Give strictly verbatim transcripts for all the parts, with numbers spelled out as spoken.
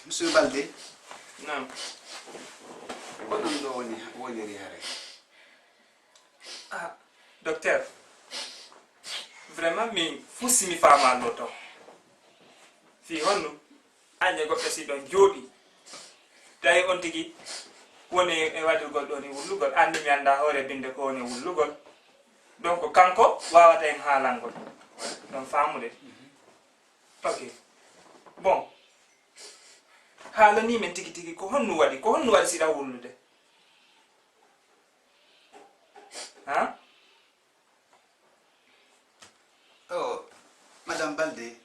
Monsieur Balde. Naam. Ko ɗum ɗo woni, woniri hare? Ah, docteur, vraiment, min fuu si mi faamaano to. Fii honno? An e goɗɗo si ɗon jooɗi. Tawi on tigi woni e waɗirgol ɗon e wullugol. An ni mi anndaa hoore binde ko woni e wullugol. Donc, kanko waawata en haalangol. Ɗon faamude. Ok. Bon. Haalanii men tigi tigi ko honno waɗi, ko honno waɗi siɗa wullude? Ha? Oh, Madame Balde,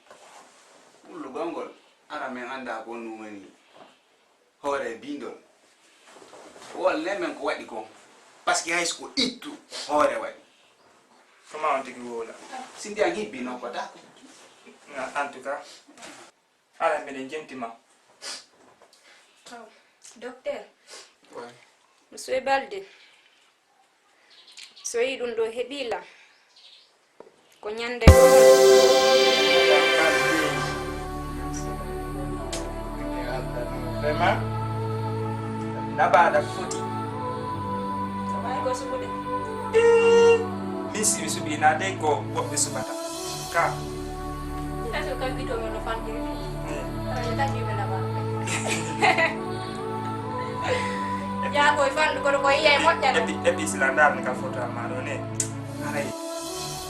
wullugol ngol, ara men annda ko honno woni hoore bindol. Wolne men ko waɗi kon, parce que hay so ko ittu hoore waɗi. Ko ma on tigi wowla. Si ndiyan hibbi non ko tako. Na, en tout cas, ala miɗen jenti ma. Oh, docteur. Ouais. Monsieur Balde, so yi ɗum ɗo heɓi lan, ko ñande ɗo. Vraiment, naɓaaɗa foti. Ko wawi ko suɓude. Ii, min si mi suɓi na dey ko woɓɓe suɓata. Ka. Ina so kan bito men no fandiri. Eh. Ara ya tafi men naɓa. Ya ko fandu ko ko iya e moƴƴa. Epi, epi sila ndar ni ka foto amma ɗo ne. Haray,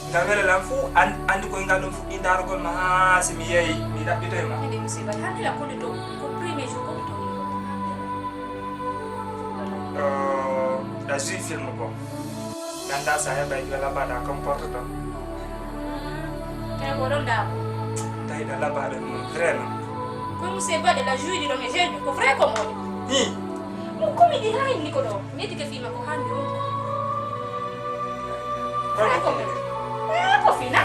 ngal wela lan fuu, an-, anndi koy ngal ɗum fuɗɗi ndaarugol ma haa si mi yehi, mi ɗaɓɓitoy ma. Ede musiba, hakkila ko ɗum ɗo, ko premier jour ko ɗum ɗo. Euh, ɗa joué film ko. Gannda sa heɓay ɗo labaɗa comporte ɗon. Kay ko ɗon ɗa ko. Tawi ɗa labaɗo ɗum vraiment. Ko musiba de la joué ɗon e jeune, ko vrai ko moƴƴo. Hi. Mo comédie haa inni ko ɗo. Meti ke fima ko hande on. Ko fina? Eh, ko fina.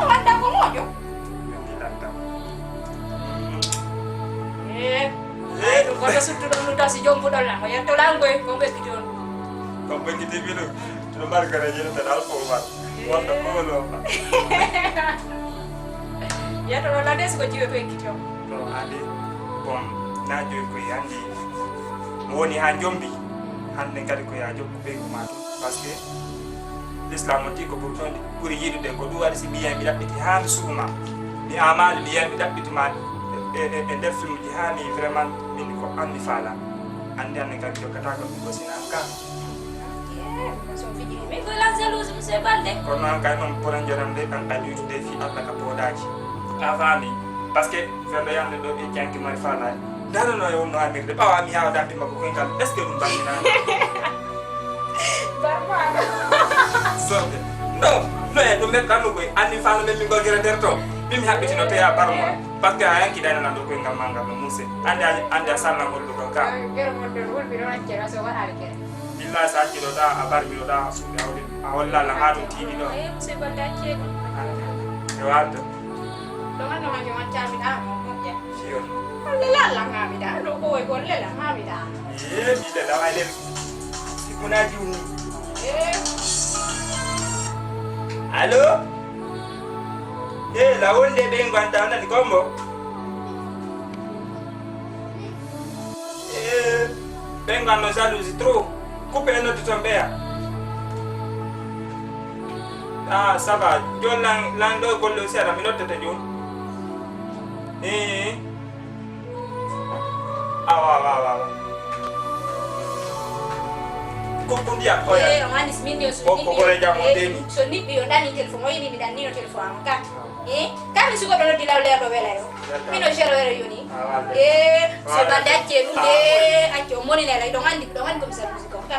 Ko wanda ko moƴƴo. Eh. Eh. Ko to suttu ɗon ɗum tasi jombu ɗon lan. Ko yetto lan koy ko ɓeski ton. Ko ɓeski de bino. To mar kare jeno tan alko mar. Wanda ko wala. Yetto ɗon lan des ko jiwe ko ekkito. No ande. Bon, na joy ko yandi. Mo woni haa njombi, hannde kadi ko yaa jokku ɓeyngu maa tun. Parce que l'islam on tigi ko ɓuri toon, ɓuri yiɗude ko ɗum waɗi si mi yiyay mi ɗaɓɓiti haa mi suɓu ma. Mi aamaali mi yiyay mi ɗaɓɓiti ma e, e, e nder filmuji haa mi vraiment min ko an mi faala. Anndi hannde kadi jokkata ko ɗum ko sina an ka. Eh, so fiji mi ko la jalousie monsieur Balde. Kono an kay noon poɗon jonande an ka juutude fii Alla ka poodaaji. A faami? Parce que Fendo yande ɗo ɓe janki mari faalaani. Dara no e wonno amirde, ɓawa mi hawa dampi makko koy ngal. Est-ce que ɗum bannginaa? Barmaɗo. Sorde. No, no e ɗum ɓe kanu koy. Anni faano men min gol gere nder to. Min mi haɓɓitino to ya barmo. Parce que a yanki dana nan ɗo koy ngal ma ngal no muse. Ande a, ande a sallan holɗo ɗo ka. Gere mon ɗon wulɓi ɗon accere so waɗaali gere. Billahi sa acci ɗo ta a barmi ɗo ta a suuɗi awde. A holla lan haa ɗum tiiɗi ɗo. Eh, monsieur Balde accee ɗum. E warde. Ɗo man no man yo man caami ɗa mo moƴƴa. Fiyo. Golle lan lan haa mi ɗa. Ɗo ko woy golle lan haa mi ɗa. Ee, mi ɗa lawa nder. Sikunaji woni. Ee. Allo? Ee, la wonde ɓe ngonta nani kombo. Ee, ɓe ngonno jalousie trop. Kuppe e noddu ton ɓeya. Ah, ça va. Jon lan, lan ɗo golle aussi ara mi noddata jon. Ee. Awa, awa, awa, awa. Ko, ko ndiyam oya. Eh, on anndi so min yo so ko, ko niɓɓi gore jam on eh, deni. So niɓɓi yo ɗani téléphone, o yini mi ɗannino téléphone am ka. Eh, ka mi sugo ɗo noddi law leer ɗo wela yo. D'accord. Mino jero wero yoni. Ah, walde. Eh, so walde. Balde acce ɗum ah, de, acce o moni nela, ɗon anndi, ɗon anndi ko mi sa musique on ka.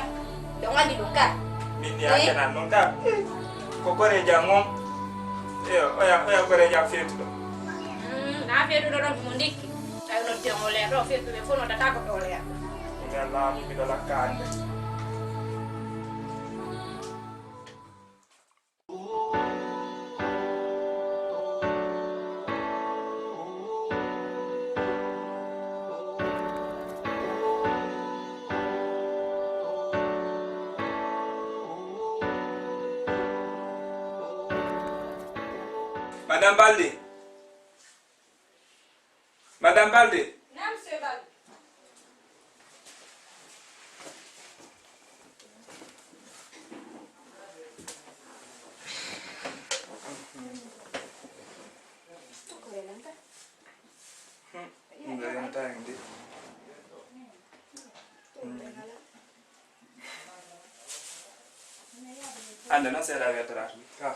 Ɗon anndi ɗum ka. Min ni eh? Acce nan ɗum ka. Ko gore jam on. Eyo, oya, oya gore jam feetuɗo. Mm, na feetuɗo ɗon mo ndikki. Tawi noddi on o leer ɗo, feetuɓe fof noddata ko ɗo leer. Ko mi Allah, mi miɗo lakka hannde. Madame Balde. Madame Madame Balde. Naam, monsieur Balde. Ko renan ka? Hmm. Ɗum ɗo yonata en de. Hmm. Annde noon seeɗa weetora tun. Ka.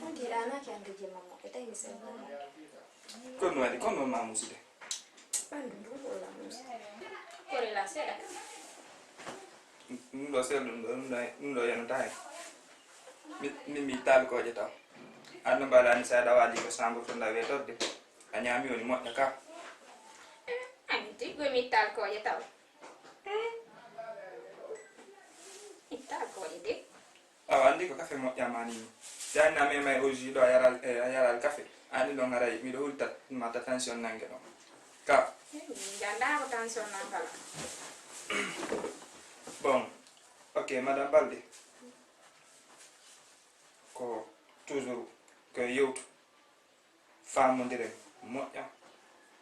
Honti ɗa naaki annde jemma mo, e tawi mi seeɗa. Ko ɗum waɗi, ko ɗum ma musude? Ɓanndu ndu wala musude. Ko rela seeɗa ka. Ɗum ɗo seeɗa, ɗum ɗo, ɗum ɗo, ɗum ɗo yonata en. Mi, mi, mi taal kooƴe taw. Annde mbaɗa ni seeɗa waali ko chambre to nda weetorde. A ñaami woni moƴƴa ka. Eh, anndi, ko mi taal kooƴe taw. Itta alkooli de. Awa, anndi ko kafe moƴƴa ma ni. Si a anndi a mema e o jus ɗo a yaral, eh, a yaral kafe. A anndi ɗon haray miɗo hulta ma ta tension nange ɗon. Ka. Janda ko tension nangala. Bon. Ok, Madame Balde. Ko toujours ko e yewtu. Faamondiren moƴƴa.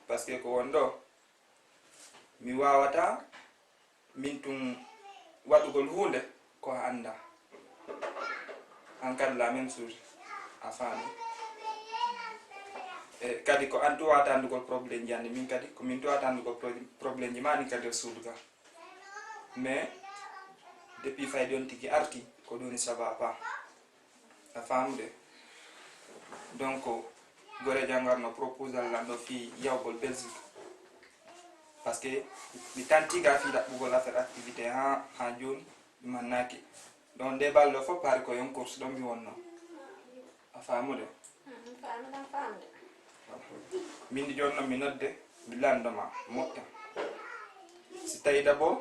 Parce que ko won ɗo, mi waawataa min tun waɗugol huunde ko a anndaa. An kadi la même chose, a faami. E kadi ko an tun waawata anndugol problèmeji an ɗi, min kadi ko min tun waawata anndugol pro-, problèmeji maa ɗin kadi e suudu ka. Mais depuis fayde on tigi arti, ko ɗun woni ça va pas. A faamude? Donc, goreejo an ngarno proposal lan ɗo fii yahugol Belgique. Parce que mi tanti ga fii ɗaɓɓugol affaire activité haa, haa jooni mi mannaaki. Donc, nde balɗe ɗo fof paari ko yon course ɗon mi wonno. A faamude? Mm, mi faami ɗon faamde. Min di jooni non mi nodde, mi lanndo ma, moƴƴa. Si tawi d'abord,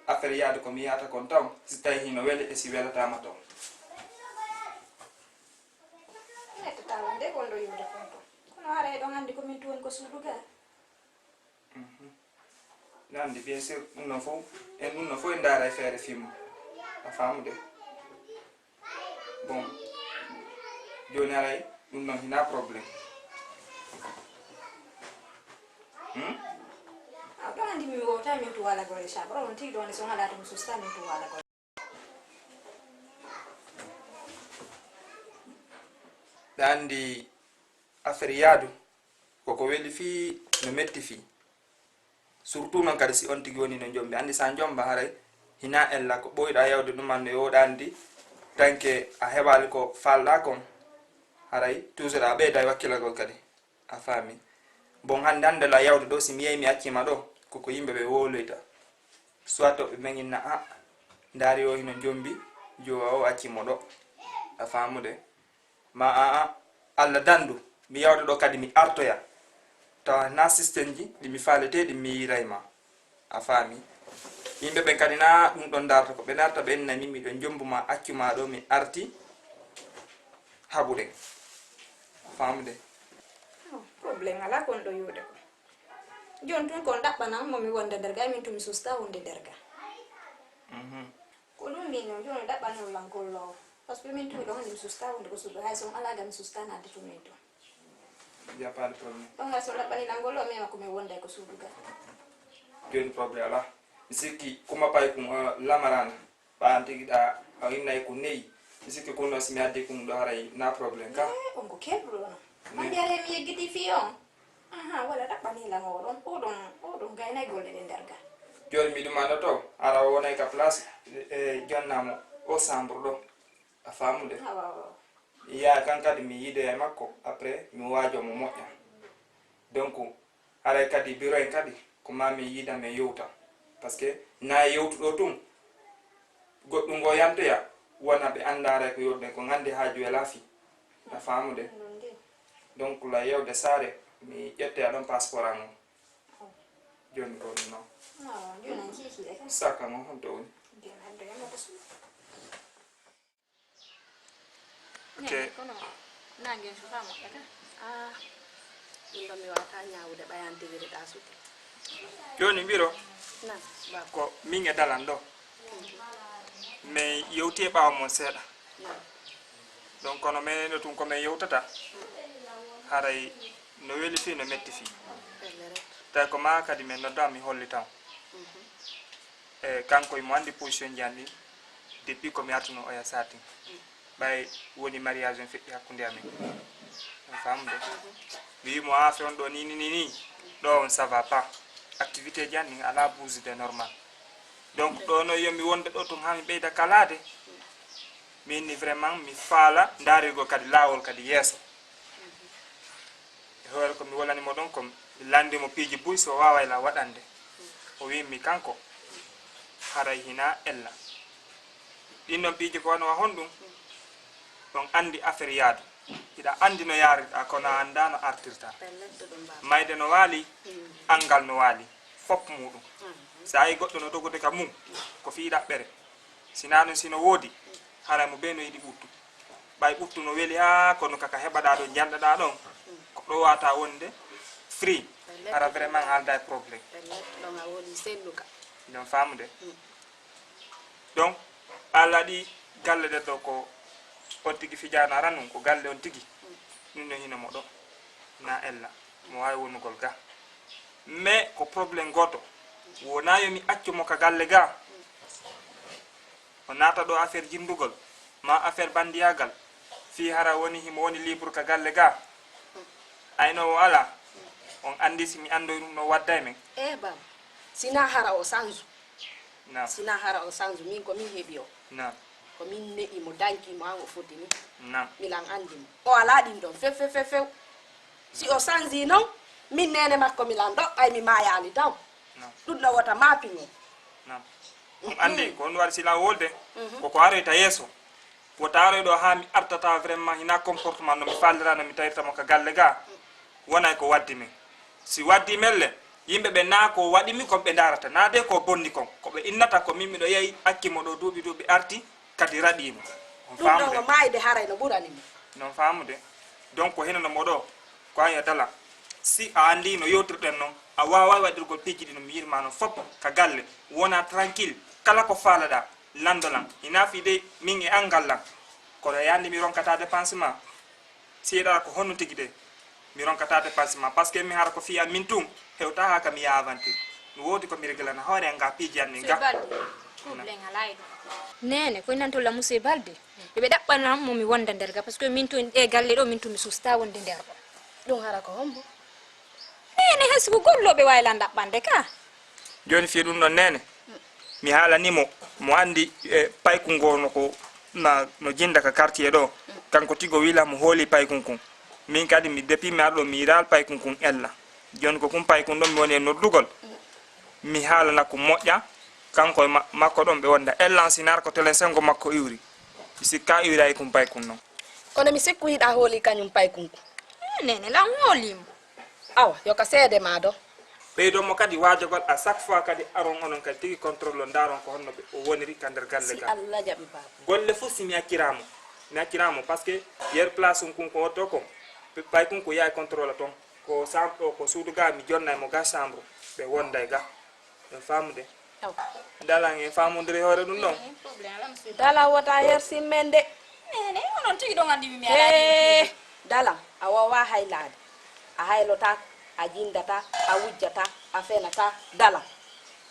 affaire yaade ko mi yahata kon taw, si tawi hino wele e si welataama taw. Neɗɗo tawa nde gonɗo yiwde kon ton. Kono haray eɗon anndi ko min tun woni ko suudu ga. Mhm. Nandi, bien sûr, ɗum ɗon fof, en ɗum ɗon fof en ndaara e feere fimmo. A faamude? Bon, jooni haray ɗum ɗon hina problème. Hmm? A ɗon anndi mi wowta min tu wala golle chambre. On tigi ɗon so ngala to mi susta min tu wala golle. Ɗa anndi affaire yaadu, koko weli fii, no metti fii. Surtout noon kadi si on tigi woni no jombi. Anndi sa jomba haray, hina ella ko ɓooyɗa yawde ɗum anndi e oɗa anndi, tanke a heɓaali ko faalɗa kon, haray toujours a ɓeyda e wakkilagol kadi. A faami? Bon, hannde, hannde la yawde ɗo, si mi yehi mi accii ma ɗo, koko yimɓe ɓe wowloyta. Soit to ɓe ɓeŋinna, "Ah, ndaari o hino jombi, jowa o accii mo ɗo." A faamude? Ma a, a, Alla dandu, mi yawta ɗo kadi mi artoya. Tawa na système ji ɗi mi faalete ɗi mi yiiray ma. A faami? Yimɓe ɓen kadi na ɗum ɗon darta ko ɓe darta, ɓe innani miɗo jombu ma, accu ma ɗo mi arti haɓude. A faamude? Oh, problème alaa kon ɗo yuude ko. Jooni tun kon ɗaɓɓanan mo mi wonda nder ga, min tun mi susta wonde nder ga. Mhm. Ko ɗum min non, jooni ɗaɓɓanon lan golloowo. Parce que min tun miɗo hande mi susta wonde ko suudu, hay so on alaa ga mi susta nadde tun min tun. Y a pas de problème. Ɗon hay so ɗaɓɓani lan golloowo, min ko mi wonday ko suudu ga. Jooni problème alaa. Mi sikki kuma pay kum, uh, lamarana. Ɓaan tigi ɗa, a innay ko neyi. Mi sikki kun non si mi addi kun ɗo haray na problème ka. Eh, on ko kelɗuɗo non. Neyi. Andi haray mi yeggiti fii on. Aha, wala ɗaɓɓani lan oɗon, oɗon, oɗon gaynay golle ɗe nder ga. Jooni mi ɗumano to, ara o wonay ka place, e, jonnamo o chambre ɗo. A faamude? Awa, awa. Yaa kan kadi mi yiidoya e makko, après mi waajo mo moƴƴa. Donc, haray kadi biro en kadi, ko ma min yiida min yewta. Parce que na yewtuɗo tun, goɗɗum ngo yantoya, wona ɓe annda haray ko yewtuɗen, ko nganndi haaju e laafi. A faamude? Ɗum ɗum. Donc, la yewde saare, mi ƴettoya ɗon passeport am o. Jooni ko ɗum non. Ah, jooni an kiikiiɗe kan. Sac am o, honto woni? Jooni addoyamo ko suudu. Ok. Nene, kono nangen suka moƴƴata. Ah, ɗum ɗo mi wawata ñaawude ɓayan tigiri ɗa suti. Jooni mbiro. Nan. Ko min e dalan ɗo. Min yewti e ɓaawo mon seeɗa. Nan. Donc kono minen ɗo tun ko min yewtata. Haray no weli fii, no metti fii. Pelle rek. Tawi ko ma kadi mi nodda, mi hollitan. E kanko imo anndi position ji an ɗin, depuis ko mi artuno oya satin. Ɓay woni mariage on feƴƴi hakkunde amen. On faamude? Mi wi'imo, "Ah, affaire on ɗo ni, ni, ni, ni. Ɗo on, ça va pas. Activité ji an ɗin ala bouge de normal. Donc, ɗo no yomi wonde ɗo tun haa mi ɓeyda kalaade." Min ni vraiment mi faala ndarirgol kadi laawol kadi yeeso. E hoore ko mi wolani mo ɗon, ko mi lanndi mo piiji buy, si o waaway la waɗande. O wi'i mi kanko, haray hinaa ella. Ɗin ɗon piiji ko wano wa honɗum? On anndi affaire yaadu. Hiɗa anndi no yaarirɗa, kono a anndaa no artirta. Pellet, ɗum baaɗo. Mayde no waali, anngal no waali. Fop muuɗum. Mhm. Si a yi goɗɗo no dogude ka mum, ko fii ɗaɓɓere. Si naa ɗum, si no woodi, haray mo bee no yiɗi ɓuttu. Ɓay ɓuttu no weli haa kono kaka heɓaɗaa ɗo njanɗaɗaa ɗon, ko ɗo waata wonde free. Hara vraiment haalda e problème. Pellet, ɗon a woni selluka. Ɗon faamude. Mm. Donc, Allah ɗi galle ɗen ɗo ko on tigi fijaano aranun, ko galle on tigi. Mm. Ɗum no hino mo ɗo. Na ella. Mo waawi wonugol ga. Mais ko problème gooto. Wonaa yo mi accu mo ka galle ga. O naata ɗo affaire jindugol, ma affaire bandiyaagal, fii hara woni himo woni libre ka galle ga. Aynoowo alaa, on anndi si mi anndoy ɗum no wadda e men. Eh, baaba, si naa hara o sanzu. Naam. Si naa hara o sanzu, min ko min heɓi o. Naam. Ko min ne'i mo, danki mo, an o foti ni. Naam. Milan anndi mo. O alaa ɗin ɗon, few, few, few, few. Si o sanzi non, min neene makko mi lanndo, ɓay mi maayaali taw. Naam. Ɗum no wota mapping on. Naam. On anndi ko on waɗi sila wolde, mhm, koko aroyta yeeso. Wota aroy ɗo haa mi artata vraiment hina comportement no mi faalira, no mi tawirta mo ka galle ga. Wonay ko waddi min. Si waddi men le, yimɓe ɓe naa ko waɗi mi kon ɓe ndaarata, naa de ko bonni kon. Ko ɓe innata ko min miɗo yehi acci mo ɗo duuɓi duuɓi arti, kadi raɗiimo. On ɗum ɗon faamude? O maayde haray no ɓurani mo. Non faamude? Donc, ko hino no moɗo, ko an yo dala. Si a anndi no yewtirɗen non, a waaway waɗirgol piiji ɗi no mi yirma non fop ka galle. Wona tranquille, kala ko faalaɗaa, lanndolan. Ina fii de min e an ngallan. Kono e anndi mi ronkata dépense ma. Si eɗa ko honno tigi de, mi ronkata dépense ma, parce que mi hara ko fii an min tun, hewta haa ka mi yaha aventure. Mi woodi ko mi reglana hoore an ga piiji an min ga. Sey Balde, problème alaa e ɗum. Neene, ko inanto la Monsieur Balde? Yo ɓe ɗaɓɓanan mo mi wonda nder ga, parce que min tun e galle ɗo, min tun mi susta wonde nder ɗo. Ɗum hara ko hombo? Neene, hay si ko gollooɓe waawi lan ɗaɓɓande ka. Jooni fii ɗum ɗon neene, mi haalani mo, mo anndi, e, paykun goo no ko na, no jinda ka quartier ɗo. Kanko tigo wiila mo hooli paykun kun. Min kadi mi, depuis mi arɗo mi yiɗaali paykun kun ella. Jooni ko kun paykun ɗon mi woni e noddugol. Mi haalana ko moƴƴa, kanko e ma-, makko ɗon ɓe wonda. Ella si nar ko telen sengo makko iwri. Mi sikka iwri ay kun paykun non. Kono mi sikku hiɗa hooli kañum paykun kun. Eh, neene, lan hooli mo. Awa, yo ka seede ma ɗo. Ɓeydon mo kadi waajagol, à chaque fois kadi aron onon kadi tigi contrôle on, ndaaron ko honno ɓe, o woniri ka nder galle ga. Si Allah jaɓi, baaba. Golle fof si mi acciraamo, mi acciraamo, parce que yer place on kun ko otto kon, ɓe paykun ko yaay contrôle ton. Ko sam-, ɗo ko suudu ga, mi jonnay mo ga chambre, ɓe wonday ga. En faamude? Aw. Dalan en faamondiri hoore ɗum ɗon. Eh, problème alaa, monsieur. Dalan wota hersin men de. Neene, onon tigi ɗon anndi mi, mi alaa ɗin. Eh, piiji. Dalan, a woowa haylaade. A haylotaako, a jinndataa, a wujjataa, a fenataa. Dalan.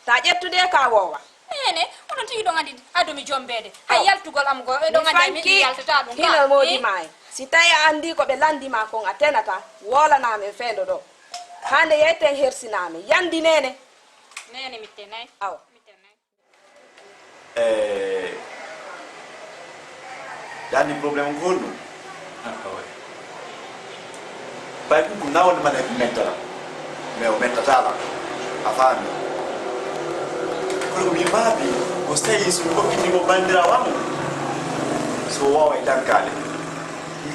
Ta ƴettude ka a woowa. Neene, onon tigi ɗon anndi ado mi jombeede. Hay yaltugol am goo, eɗon anndi mi yaltataa ɗum ka. Hino moodi ma en. Si tawi a anndi ko ɓe lanndi ma kon a tenataa, woolanaa men feendo ɗo. Hande yeyten hersinaa men. Yandi neene. Neene mi tenay. Awa. Mi tenay. Eh, dani problème ko honno? Ah, ouais. Bay kuku nawon mane mettala. Mais o mettata la. A faami. Kono ko mi maabi, ko sey so mi hokkiti ko bandirawo am. So wawa e dankale.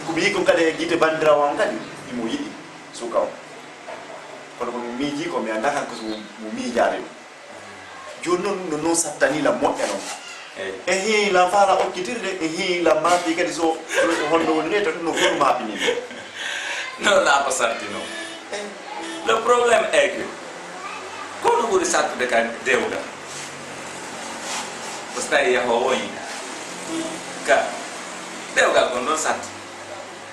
Ko mi yiɗi ko kadi e gite bandirawo am kadi, imo yiɗi suka o. Kono ko mi miiji ko mi anndaa kanko so mo miijaade ɗum. Jooni noon, no noon sattani la moƴƴa noon. Eyi. E hii la faala okkitirde, e hii la maapi kadi so, so honno woni ne, to ɗum no foti maapi ni. Non, la ko satti noon. Eyi. Le problème est que, ko ɗum ɓuri sattude ka dewgal? Ko so tawi yahoowo on yiɗaa. Ka dewgal kon ɗon satti.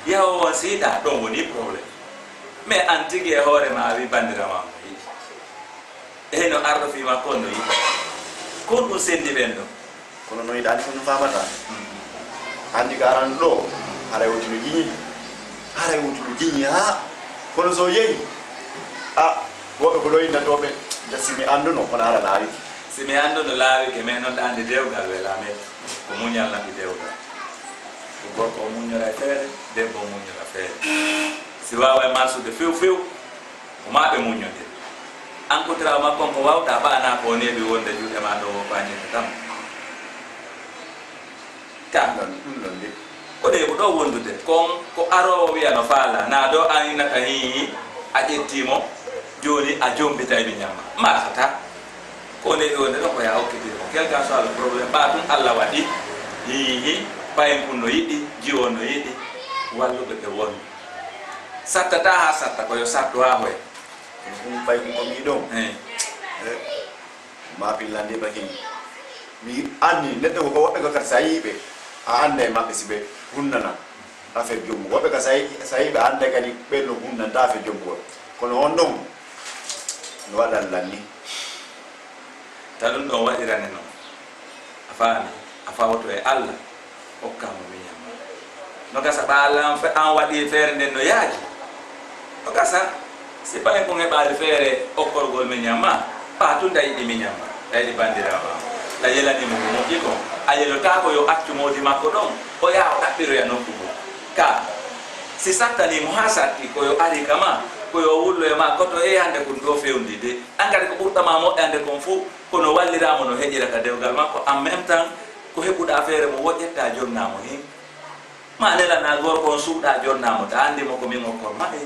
Yahoowo on si yiɗaa, ɗon woni problème. Mais an tigi e hoore ma a wi banndiraawo ma mo yiɗi. Heno arɗo fii makko on no yiɗi. Kon ɗum sendi ɓen ɗo. Kono no yiɗaani ko ɗum faamata. Anndi ka aran ɗo, haray woti no jiñi. Haray woti no jiñi, haa. Kono so yehi, a, woɓɓe ko ɗo innatooɓe, ja si mi annduno, kono hara laawike. Si mi annduno laawike, men noon ɗaande dewgal welaa men. Ko muñal nafi dewgal. Ko gorko o muññora e feere, debbo o muññora feere. Si waaway marsude few few, ko maa ɓe muññondir. An ko tiraw makko on ko wawta ɓaana ko neeɓi wonde juuɗe ma ɗo wo pañirta tan. Ka. Ɗum ɗon, ɗum ɗon de. Ko ɗe ko ɗo wondude. Kon ko aroowo wiya no faala. Na ɗo an innata hii, a ƴetti mo, jooni a jombitay mi ñamma. Marsata. Ko neeɓi wonde ɗon ko ya hokkitiri mo. Quel que soit le problème, ɓa ɗum Alla waɗi. Hii, hii, payen kun no yiɗi, jiwo no yiɗi, walluɓe ɓe won. Sattata haa satta, ko yo sattu haa hoy. Ɗum fay ko mi ɗon. Eh. Eh. Ma pillande bakin. Mi anni neɗɗo ko woɓɓe ko kadi sa yiɓe, a annda e maɓɓe si ɓe hunnana affaire jommu. Woɓɓe ka sa yiɓe, sa yiɓe annda kadi ɓen no hunnanta affaire jommu. Kono on ɗon no waɗan lanni. Ta ɗum ɗon waɗirane non. A faami? A fawto e Alla. Okkaa mo miñan ma. No gasa ɓa Alla an fe-, an waɗi feere nden no yaaji. No gasa, si ɓay kon heɓaali feere okkorgol miñan ma, ɓa tun ɗa yiɗi miñan ma, ɗa yiɗi bandiraawo an, ɗa yelanii mo ko moƴƴi kon, a yelotaako yo accu moodi makko ɗon, o yaha o ɗaɓɓiroya nokku goo. Ka, si sattanii mo haa satti, ko yo ari ka ma, ko yo wullo e ma, koto e hande kon ɗoo fewndi de. An kadi ko ɓurɗa ma moƴƴande kon fuu, kono walliraa mo no heƴira ka dewgal makko, en même temps, ko heɓuɗaa feere mo woƴƴetta jonnaa mo hen. Ma nelanaa gorko on suuɗaa jonnaa mo, ta anndi mo ko min okkor ma e.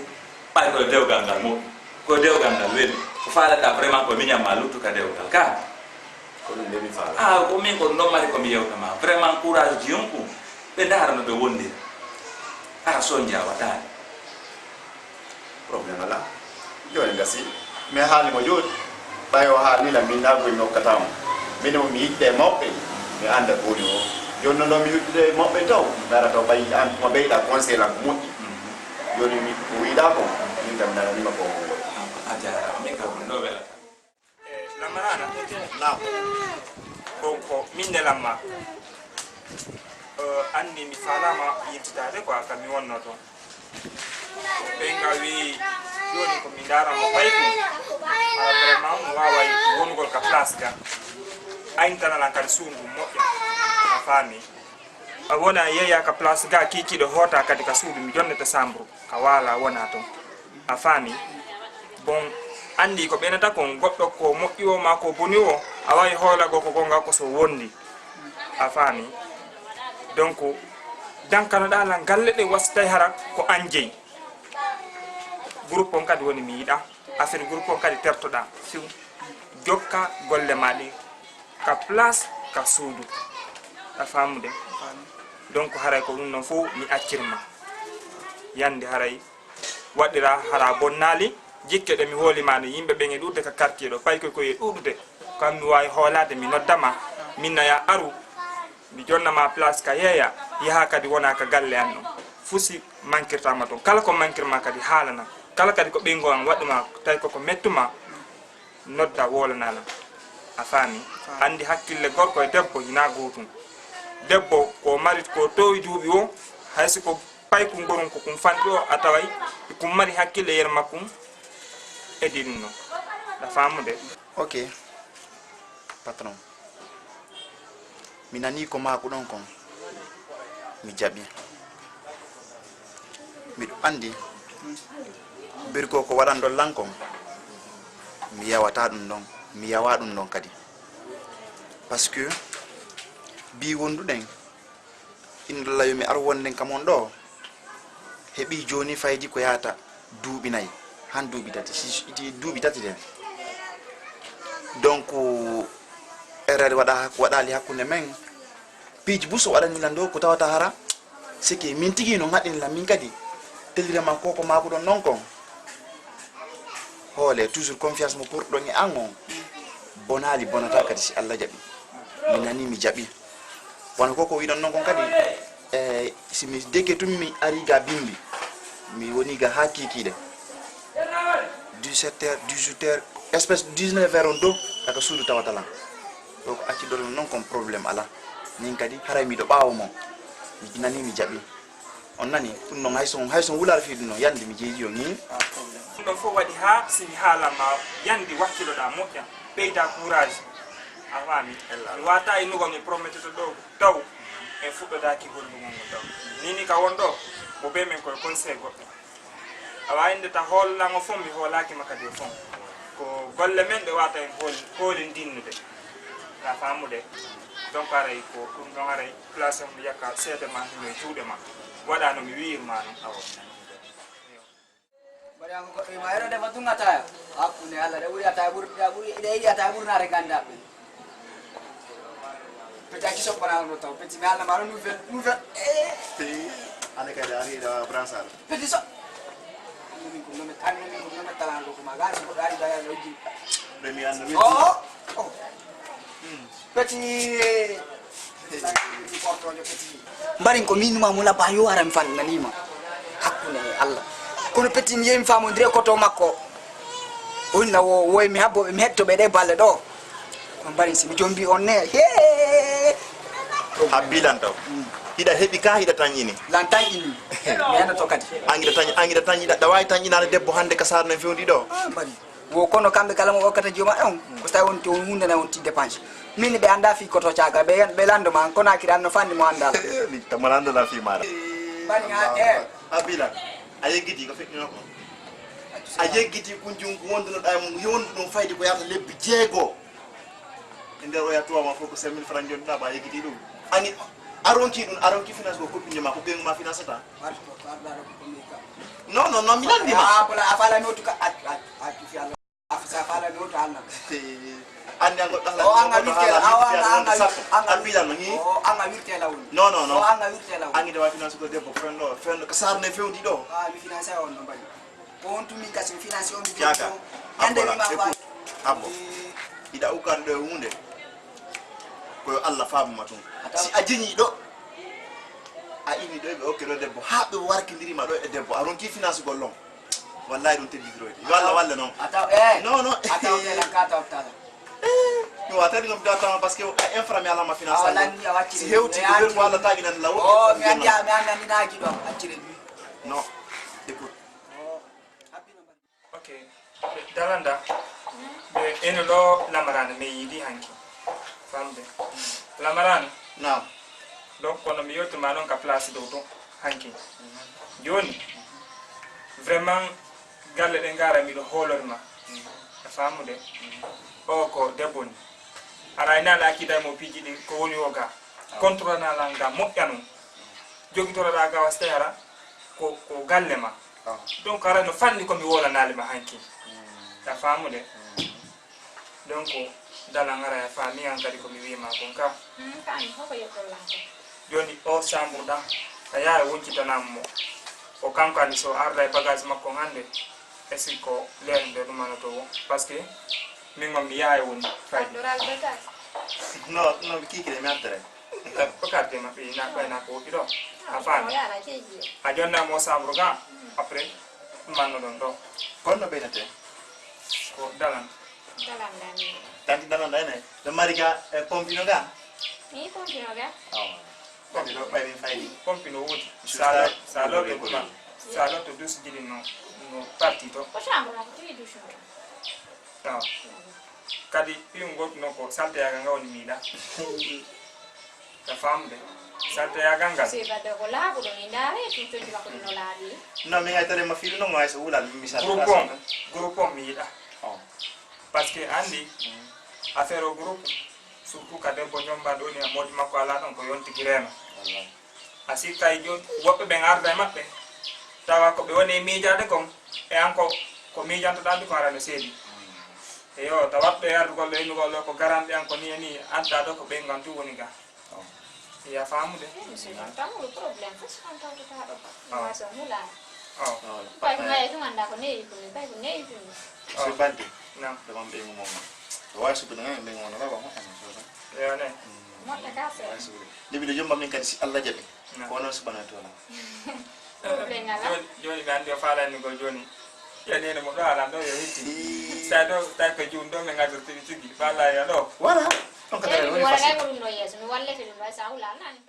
Ɓay ko dewgal ngal moƴƴi, ko dewgal ngal weli. Ko faalataa vraiment ko miñan ma luttu ka dewgal ka. Ko ɗum de mi faala. Ah, ko min ko ɗum ɗon mari ko mi yewta ma. Vraiment courage ji on ko ɓe ndaara no ɓe wondira. Ara sonja waɗaani. Problème alaa. Jooni gasi. Mi haali mo jooni. Ɓay o haali lan, min naa goy mi hokkata mo. Min mo mi yiɗde mawɓe. Mi annda ko woni o. Jooni non ɗo mi yiɗde mawɓe taw. Mi ara taw ɓay an mo ɓeyɗa conseil lan ko moƴƴi. Jooni mi ko wiɗa ko. Min kam nananima ko. A jaaraama. Min kam ɗum ɗo welata. Eh, Lamaraana. Naam. Ko, ko min ne Lamma. Eh, anndi mi faalaama yiltitaade quoi, ka mi wonno toon. Ɓe nga wi jooni ko mi ndaara mo payku. Ala vraiment mo waaway wonugol ka place ga. Ayntana lan kadi suudu moƴƴo. A faami? A wona yeeya ka place ga kiikiiɗo hoota kadi ka suudu mi jonnete chambre. Ka waala wona ton. A faami? Bon, anndi ko ɓenata kon goɗɗo ko moƴƴi o maa ko boni o, a wawi hoolago ko gonga ko so wondi. A faami? Donc, dankanoɗaa lan galle ɗe wasitay hara ko an jeyi. Groupe on kadi woni mi yiɗa. Affaire groupe on kadi tertoɗaa. Fiw. Jokka golle ma ɗin. Ka place, ka suudu. A faamude? Donc, haray ko ɗum non fof mi accirma. Yande haray waɗira hara bonnaali, jikke ɗe mi hooli ma ɗe, yimɓe ɓen e ɗuuɗude ka quartier ɗo, paykoy koy e ɗuuɗude. Kam mi waawi hoolaade, mi nodda ma, min na ya aru, mi jonna ma place ka yeeya, yaha kadi wona ka galle an ɗon. Fusi mankirta ma ton. Kala ko mankir ma kadi haalana. Kala kadi ko ɓeyngu an waɗu ma, tawi koko mettu ma, nodda wolana lan. A faami? Faami. Anndi hakkille gorko e debbo hinaa gootum. Debbo ko mari ko towi duuɓi o, hay si ko payku ngorun ko kum fanɗi o, a taway kum mari hakkille yer makkum e dinin non. Ɗa faamude? Ok, patron. Mi nanii ko maakuɗon kon, mi jaɓi. Miɗo anndi birgo ko waɗanɗon lan kon, mi yawataa ɗum ɗon, mi yawaa ɗum ɗon kadi. Parce que bii wonduɗen, inɗo layo mi ar wonden kam on ɗo, heɓii jooni faydi ko yahata duuɓi nayi, han duuɓi tati, si iti duuɓi tati den. Donc, erreur waɗa, waɗaali hakkunde men. Piiji bu so waɗani lan ɗo ko tawata hara, c'est que min tigi no ngaɗini lan min kadi. Tellire ma ko ko maakuɗon non kon. Hoole, toujours confiance mo porɗon e an on. Bonaali, bonata kadi si Allah jaɓi. Mi nani, mi jaɓi. Wano ko ko wiɗon non kon kadi, eh, si mi deke tun mi ari ga bimbi, mi woni ga haa kiikiiɗe. Dix-sept heures, dix-huit heures, Espèce dix-neuf heures on dow, daga suudu tawata lan. Ɗo ko acci ɗon non kon problème ala. Min kadi haray miɗo ɓaawo mo. Mi nani mi jaɓi. On nani, ɗum non hay so, hay so wulaare fii ɗum non, yande mi jeeji on ni. Ɗum ɗon fof waɗi haa si mi haalan ma yande wakkiloɗaa moƴƴa, ɓeyda courage. A faami? Mi waata innugol mi promettoto ɗo taw en fuɗɗodaaki gollugol ngol taw. Ni ni ka won ɗo, mo bee men koye conseil goɗɗo. Awa innde ta hoolnango fof, mi hoolaaki ma kadi o fof. Ko golle men ɗe waata en hool-, hoolindinnude. Ka faamude? Donc haray ko ɗum ɗon haray place on mi yakka seede ma hino e juuɗe ma. Waɗa no mi wi'ir ma non. Awa. Mbaɗi an ko goɗɗo ima ero defa tun ataya. Hakkunde Allah ɗe ɓuri ataya ɓuri, ɗe ɓuri, ɗe yiɗi ataya ɓurnaade ganndaɓe. Peti acci soppanaa ɗo taw. Peti mi haalna ma ɗo nouvelle, nouvelle. Eh. Ane kadi ari da bransar. Peti so. Anno min ko nomet, anno min ko nomet talan ɗo ko ma gasi ko ɗo ari da yalla ujji. Ɗo mi anno min. Oh. Oh. Peti. Peti portojo peti. Mbarin ko min ma mula ba yo aram fan nanima. Hakkunde e Allah. Kono peti mi yemi famo ndire koto makko. Onna wo, woy mi habbo ɓe mi hetto ɓe ɗe balle ɗo. Ko mbaɗi si mi jombi on ne? Hee! A bilan taw. Hiɗa heɓi ka, hiɗa tañƴini. Lan tañƴini. Mi anda to kadi. An hiɗa tañƴi, an hiɗa tañƴi, ɗa waawi tañƴinaade debbo hannde ka saara no fewndi ɗo? Ah, mbaɗi. Wo kono kamɓe kala mo okkata jooma on. Ko tawi on to on hunde na on ti dépense. Min ɓe anda fi koto caaga. Ɓe, ɓe lando ma, kono akira no fandi mo anda. Min tamma lando la fi mara. Mbaɗi ha, eh. A bilan. A yeggiti ko feƴƴuno ko. A yeggiti kunjungu wondunoɗa e mum, yondu ɗum fayde ko yahata lebbi jeego. E nder oya tuwa ma fof ko cinq mille francs jonnuɗa, ba yeggiti ɗum. Ani a ronki ɗum, a ronki finance ko koppinde ma, ko ɓeyngu ma finance ta. Non, non, non, mi landi ma. Ah, voilà, a fala mi otu ka, a, a, a, a, Sa fala mi otu Allah. Andi an goɗɗo hala. O an a wirte la, o an a, an a, an a, an a wirte la woni. Non, non, non. O an a wirte la woni. Angi de wa finance ko debbo fenno, fenno ko sarne fewndi ɗo. Ah, mi finance on no mbaɗi. Ko on tumi kasi mi finance on mi. Jaka. Ñande mi ma wa. Abbo. Ida ukan ɗo e hunde. Ko yo Allah faabu ma tun. Si a jeñi ɗo, a ini ɗo e ɓe okke ɗo debbo. Ha ɓe warkindiri ma ɗo e debbo. A ronki finance gollon. Wallahi ɗum teddidiroyde. Yo Allah walle noon. A taw, eh. Non, non. A taw tela, ka taw tala. Eh, mi wata ɗum ɗo tama parce que a infra mi alama finance. Awa lanni a waccire. Si hewti ko nder ko Allah tagi nan lawo. Oh, mi andi, mi andi, mi andi naji ɗo, accire mi. Non. Écoute. Oh, happy number. Ok. Dalanda. Ɓe eno ɗo lamarana me yiɗi hanki. Famde. Lamarana. Naam. Donc kono mi yewtirma noon ka place dow to hanki. Jooni vraiment galle ɗe ngara miɗo hoolori ma. A faamude? O ko debbo ni. Ara ina laaki day mo piiji ɗin ko woni o ga. Contrôle na lan ga moƴƴa noon. Jogitoroɗa ga waste ara ko, ko galle ma. Donc ara no fanni ko mi wolanaali ma hanki. A faamude? Donc, dalan ara ya faami an kadi ko mi wiima kon ka. Hmm, faami, hoko yettol lan ko? Joni o chambre ɗan, a yaara woncitanan mo. O kanko andi so arda e bagage makko hande, est-ce que ko leer nde ɗum anoto wo? Parce que min on mi yaha e woni fayde. Ardoral de tas. Non, non, mi kikire mi artere. Ko carte maɓɓe ina ɓayna ko woɗɗi ɗo. A faami? A jonna mo chambre ga, après manno ɗon ɗo. Kono ɓeynete? Ko dalan. Dalan dan. Tanti dalan dan ne. Ɗo mari ga e pompino ga? Ni pompino ga? Awa. Pompino ɓay min faydi. Pompino wodi. Salo, salo to kuma. Salo to dus jiri no, no parti to. Ko chambre ma ko tiri dus no. Awa. Kadi piyu ngotu no ko salteyaga nga woni miɗa. Ka famde. Salteyaga ngal. Sey badde ko laaɓuɗo ni ndaare tun conci makko ɗino laaɓi. Non, mi ngay tele ma fiɗu no mo ay so wulal mi sal. Groupe on, groupe on mi yiɗa. Oh. Parce que andi affaire o groupe surtout ka debbo ñomba ɗo ni a moƴƴi makko ala ɗon ko yontigi reeno. Wallahi. A sikka e jooni woɓɓe ɓen arda e maɓɓe tawa ko ɓe woni e miijaade kon e an ko ko miijantoɗaa ɗi kon ara no seedi. Eyo, tawa ɓe ardugol ɗo innugol ɗo ko garanɗe an ko ni e ni adda ɗo ko ɓen ngan tun woni ga. Iya faamude. Eh, monsieur, non, tamul problème fof si on tawtotaa ɗo. Ah. Waso mulaana. Ah. Bay ko ngaye tun annda ko neewi ko ni, bay ko neewi ko ni. Ah. Monsieur Balde. Naam. Ɗo man ɓeygu mon ma. Wawi suɓɓude ngan ɓeygu mon no laɓa moƴƴa non sosa. Eyo ne. Moƴƴa ka seeɗa. Wawi suɓɓude. Nde miɗo yomba min kadi si Allah jaɓi. Naam. Ko onon suɓɓana toon. Problème alaa. Jooni, jooni mi anndi o faalani ko jooni. Ɓe nene mo ɗo ala ɗo yo hitti. Tawi ɗo, tawi ko juun ɗo min ngadortiri tigi. Balla ya ɗo. Wala. On ko eyi, dara mi woni wara fasi. Kay ko ɗum ɗo yeeso, mi wallete ɗum ɗo, sa wula nani.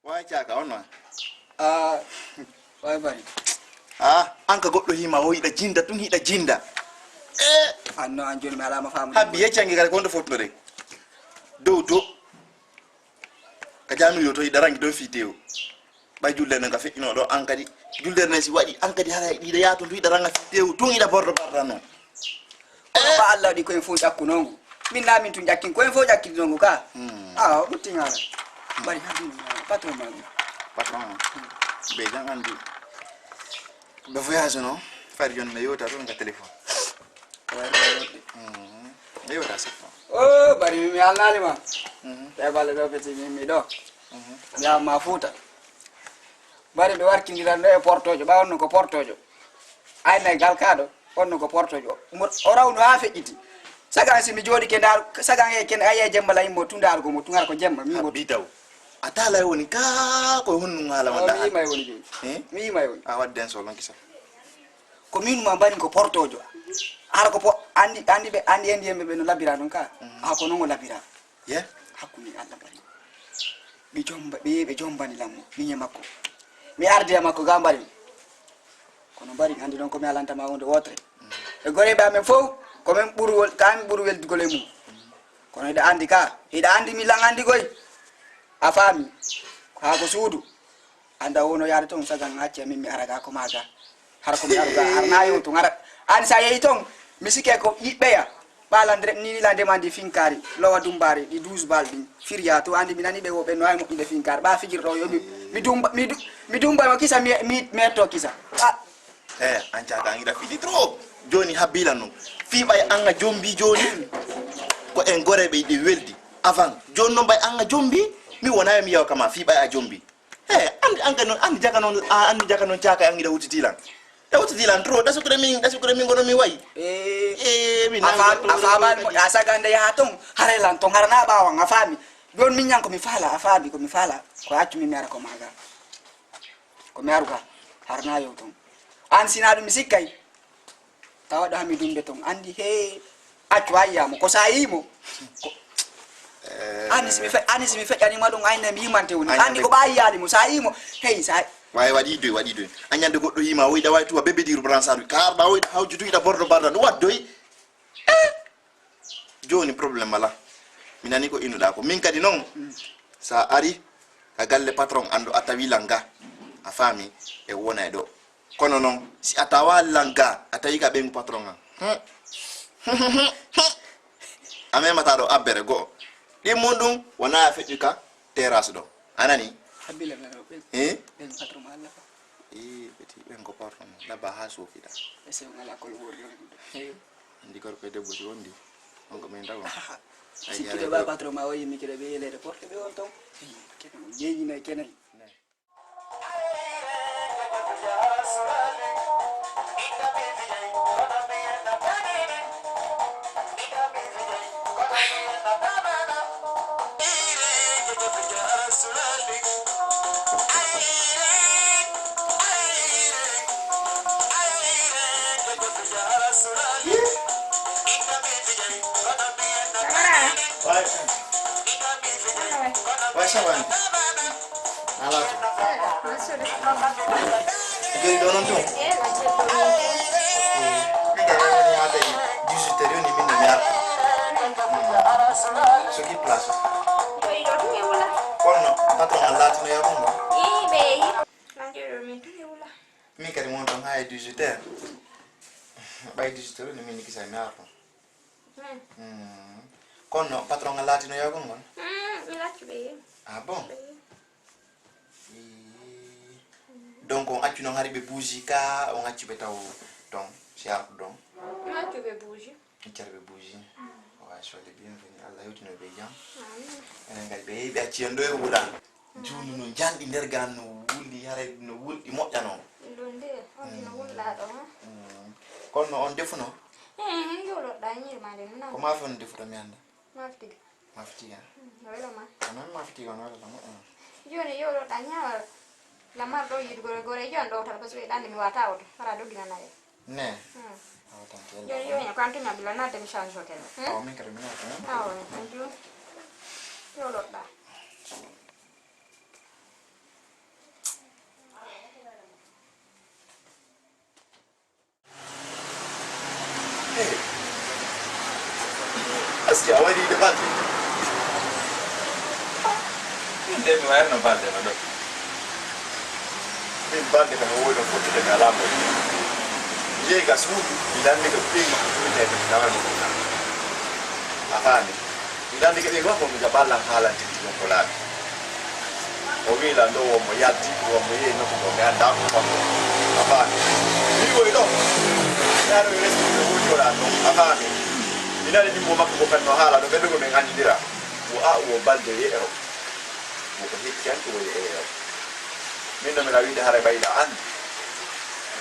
Way caaka, on non. Ah, way bari. Ah, an ka goɗɗo hima o hiɗa jinda tun hiɗa jinda. Eh, anno an joni mi alama famu. Habbi yeccangi kala ko wonde fotnore. Dow to. Ka jamiru yo to hiɗa rangi dow fitewo. Ɓay julde nden ka feƴƴino ɗo an kadi. Julde nden si waɗi an kadi hara hiɗa yato ndu hiɗa ranga fitewo tun hiɗa bordo barda non. Kono ko Allah waɗi koyen fof ƴakkunoo ngu. Min naa min tun ƴakkin koyen fof ƴakkidinoo ngu ka. Hmm. Awa ɓutti ŋaala. Bari ha ɗum patron ma ɗum. Patron. Be jan andi. Ɓe voyage no. Fari jon ne yewta toon ka téléphone. Way ko woɗɗi. Hmm. Ne yewta sappo. Oh, bari mi mi alnaali ma. Mhm. Te balle ɗo feti mi mi ɗo. Mhm. Ya ma fuuta. Bari ɓe warkindiran ɗo e portojo ɓa onno ko portojo. Ayna galkaɗo. Onno ko portojo. Mo o rawno ha feƴƴiti. Sagan si mi jooɗike ndar sagan e ken aye jemba la immo tu ndar ko mo tu ngar ko jemba mi mo. Bidaw. A tala woni ka ko honnu ngala wala. Mi yima woni joni. Eh? Mi yima woni. A wadden so lon kisa. Ko min ma bani ko portojo. Ara ko po andi andi be andi andi yembe be no labira non ka. Mhm. A ko non o labira. Ye? Hakkunde Allah bani. Ɓe jomba ɓe ɓe jombani lammo min e makko. Mi ardi e makko ga mbari. Kono mbari andi ɗon ko mi alanta ma hunde wotre. E goreɓe amen fof ko min ɓuri wel ka min ɓuri weldugol e mum. Kono hiɗa andi ka hiɗa andi mi lan andi koy. A faami. Haa ko suudu. Anda wono yaade ton sagan acce min mi ara ga ko maga. Har ko mi aru ga har na yewtu har an sa yehi ton. Mi sike ko yiɓɓeya. Ɓa la ndre ni la ndemandi finkari lowa dumbari ɗi douze bal ɗin. Firiya to andi mi nani ɓe wo ɓe no ay moƴƴude finkari ɓa fijirɗo yo mi mi dumba mi du- mi dumba mo kisa mi mi metto kisa. Ah. Eh, an caka an ira fiti trop. Joni habila non. Fi ɓay an a jombi joni. Ko en gore ɓe ɗi weldi. Avant joni non ɓay an a jombi. Mi wona mi yaw kama fi ɓay a jombi. Eh, andi an ka non andi jaka non a andi jaka non caka an ira wutiti lan. E wutiti lan trop da sukre min da sukre min gono mi way. Eh. Eh, min a fam a fam a sagande ya ton. Hare lan ton harana ɓawan a fami. Don min ñan ko mi fala a fami ko mi fala. Ko accu mi mi ara ko maga. Ko mi aru ga harna yow ton. An sina ɗum mi sikkay. Tawa ɗo hami dumbe ton andi he accu a yiyamo ko sa yimo. Ko andi simi fe andi simi feƴƴanima ɗum ayna mi yimante woni andi ko ɓa yiyali mo sa yimo. Hey sa wawi waɗi doy waɗi doy a ñande goɗɗo yima woyɗa wawi tuwa bebe diru bransaɗu kar ɓa woyɗa hawjudu iɗa bordo barda ɗum waɗ doy. Joni problème ala. Mi nani ko innuɗa ko min kadi noon. Sa ari ka galle patron an ɗo a tawi lan ga a faami e wona e ɗo. Kono noon si a tawa lan ga a tawi ka ɓeygu patron an. A memata ɗo abbere go'o. Ɗin mum ɗum wona a feƴƴu ka terrasse ɗo. A nani? Habila men o ɓen. Eh? Ɓen patron ma Allah. Eh, ɓeti ɓen ko patron. Labba ha sofiɗa. Ese on ala kolo wori. Andi gorko e debbo si wondi on ko min tago. Sikkiɗo ba patron ma o yimmi kiɗo ɓe yeleede porte ɓe on ton. Kene mo yeñina kene. Wai. Wai sa wani. Ala to. Joni ɗo noon tun? Min kadi woni yaade dix-huit heures yoni min no mi ara. Sogi place. Kono patron a laatino yago ngo. Min kadi won ton ha e dix-huit heures. Ɓay dix-huit heures ni min ni kisa mi ara ton. Hmm. Hmm. Kono patron a laatino yago ngon? Hmm, mi laatino ɓe. Ah bon? Ɓe. Ii. Donc on accu noon hari ɓe bougie ka, on accu ɓe taw ton, si artu ɗon? Mi accu ɓe bougie. Iccata ɓe bougie. Wa, soyez les bienvenus. Allah hewtino ɓe jam. Amin. Enen kadi ɓe yehi ɓe acci en ɗo e wuuɗan. Juunu no janɗi nder gaan no wulli, haray no wulɗi moƴƴa noon. Ɗum de, on tino wullaa ɗo, ha? Mm. Kono no on defuno? Eh, yo loɗɗa ñiiri ma de, mi nana. Ko maafe on defuta mi annda? Maafe tigi. Maafe tigi, ha? Mm, no wela ma. Ko noon maafe tigi on welata moƴƴa noon. Jooni yo loɗɗa ñaama lamar ɗo yiide gore, gore, jooni ɗo tan, parce que ɗande mi wata oto, hara dogginana e. Ne. Hmm. Awa tan ke. Yo, yo, yo, ko an tumi a bila na demi change hotel. Hmm? Awa min kadi mi naata. Awa, thank you. Yo loɗɗa. Hey. Aski a waɗi de balde. Min de mi wayno balde no ɗo. Min balde kam o woyno fottude mi alaa moƴƴi. Mi yehi ga suudu, mi lanndi ko ɓiy makko tubinee to mi tawano ɗum na. A faami? Mi lanndi ko ɓiy makko mi ga ballan haalante ɗum ko laaɓi. O wiila ɗo won mo yalti, won mo yehi nokku ɗo mi anndaa ko kanko. A faami? Mi woyi ɗo. Mi aroyi reskude o woodi o ɗan ɗo. A faami? Mi nani ɗimmo makko ko fenno haala ɗo ɓe ɗo ko min anndindira. Wo a wo balde ye'ero. Wo ko hecci an ɗum woye eyo. Min no mi na wiide hara ɓayla an.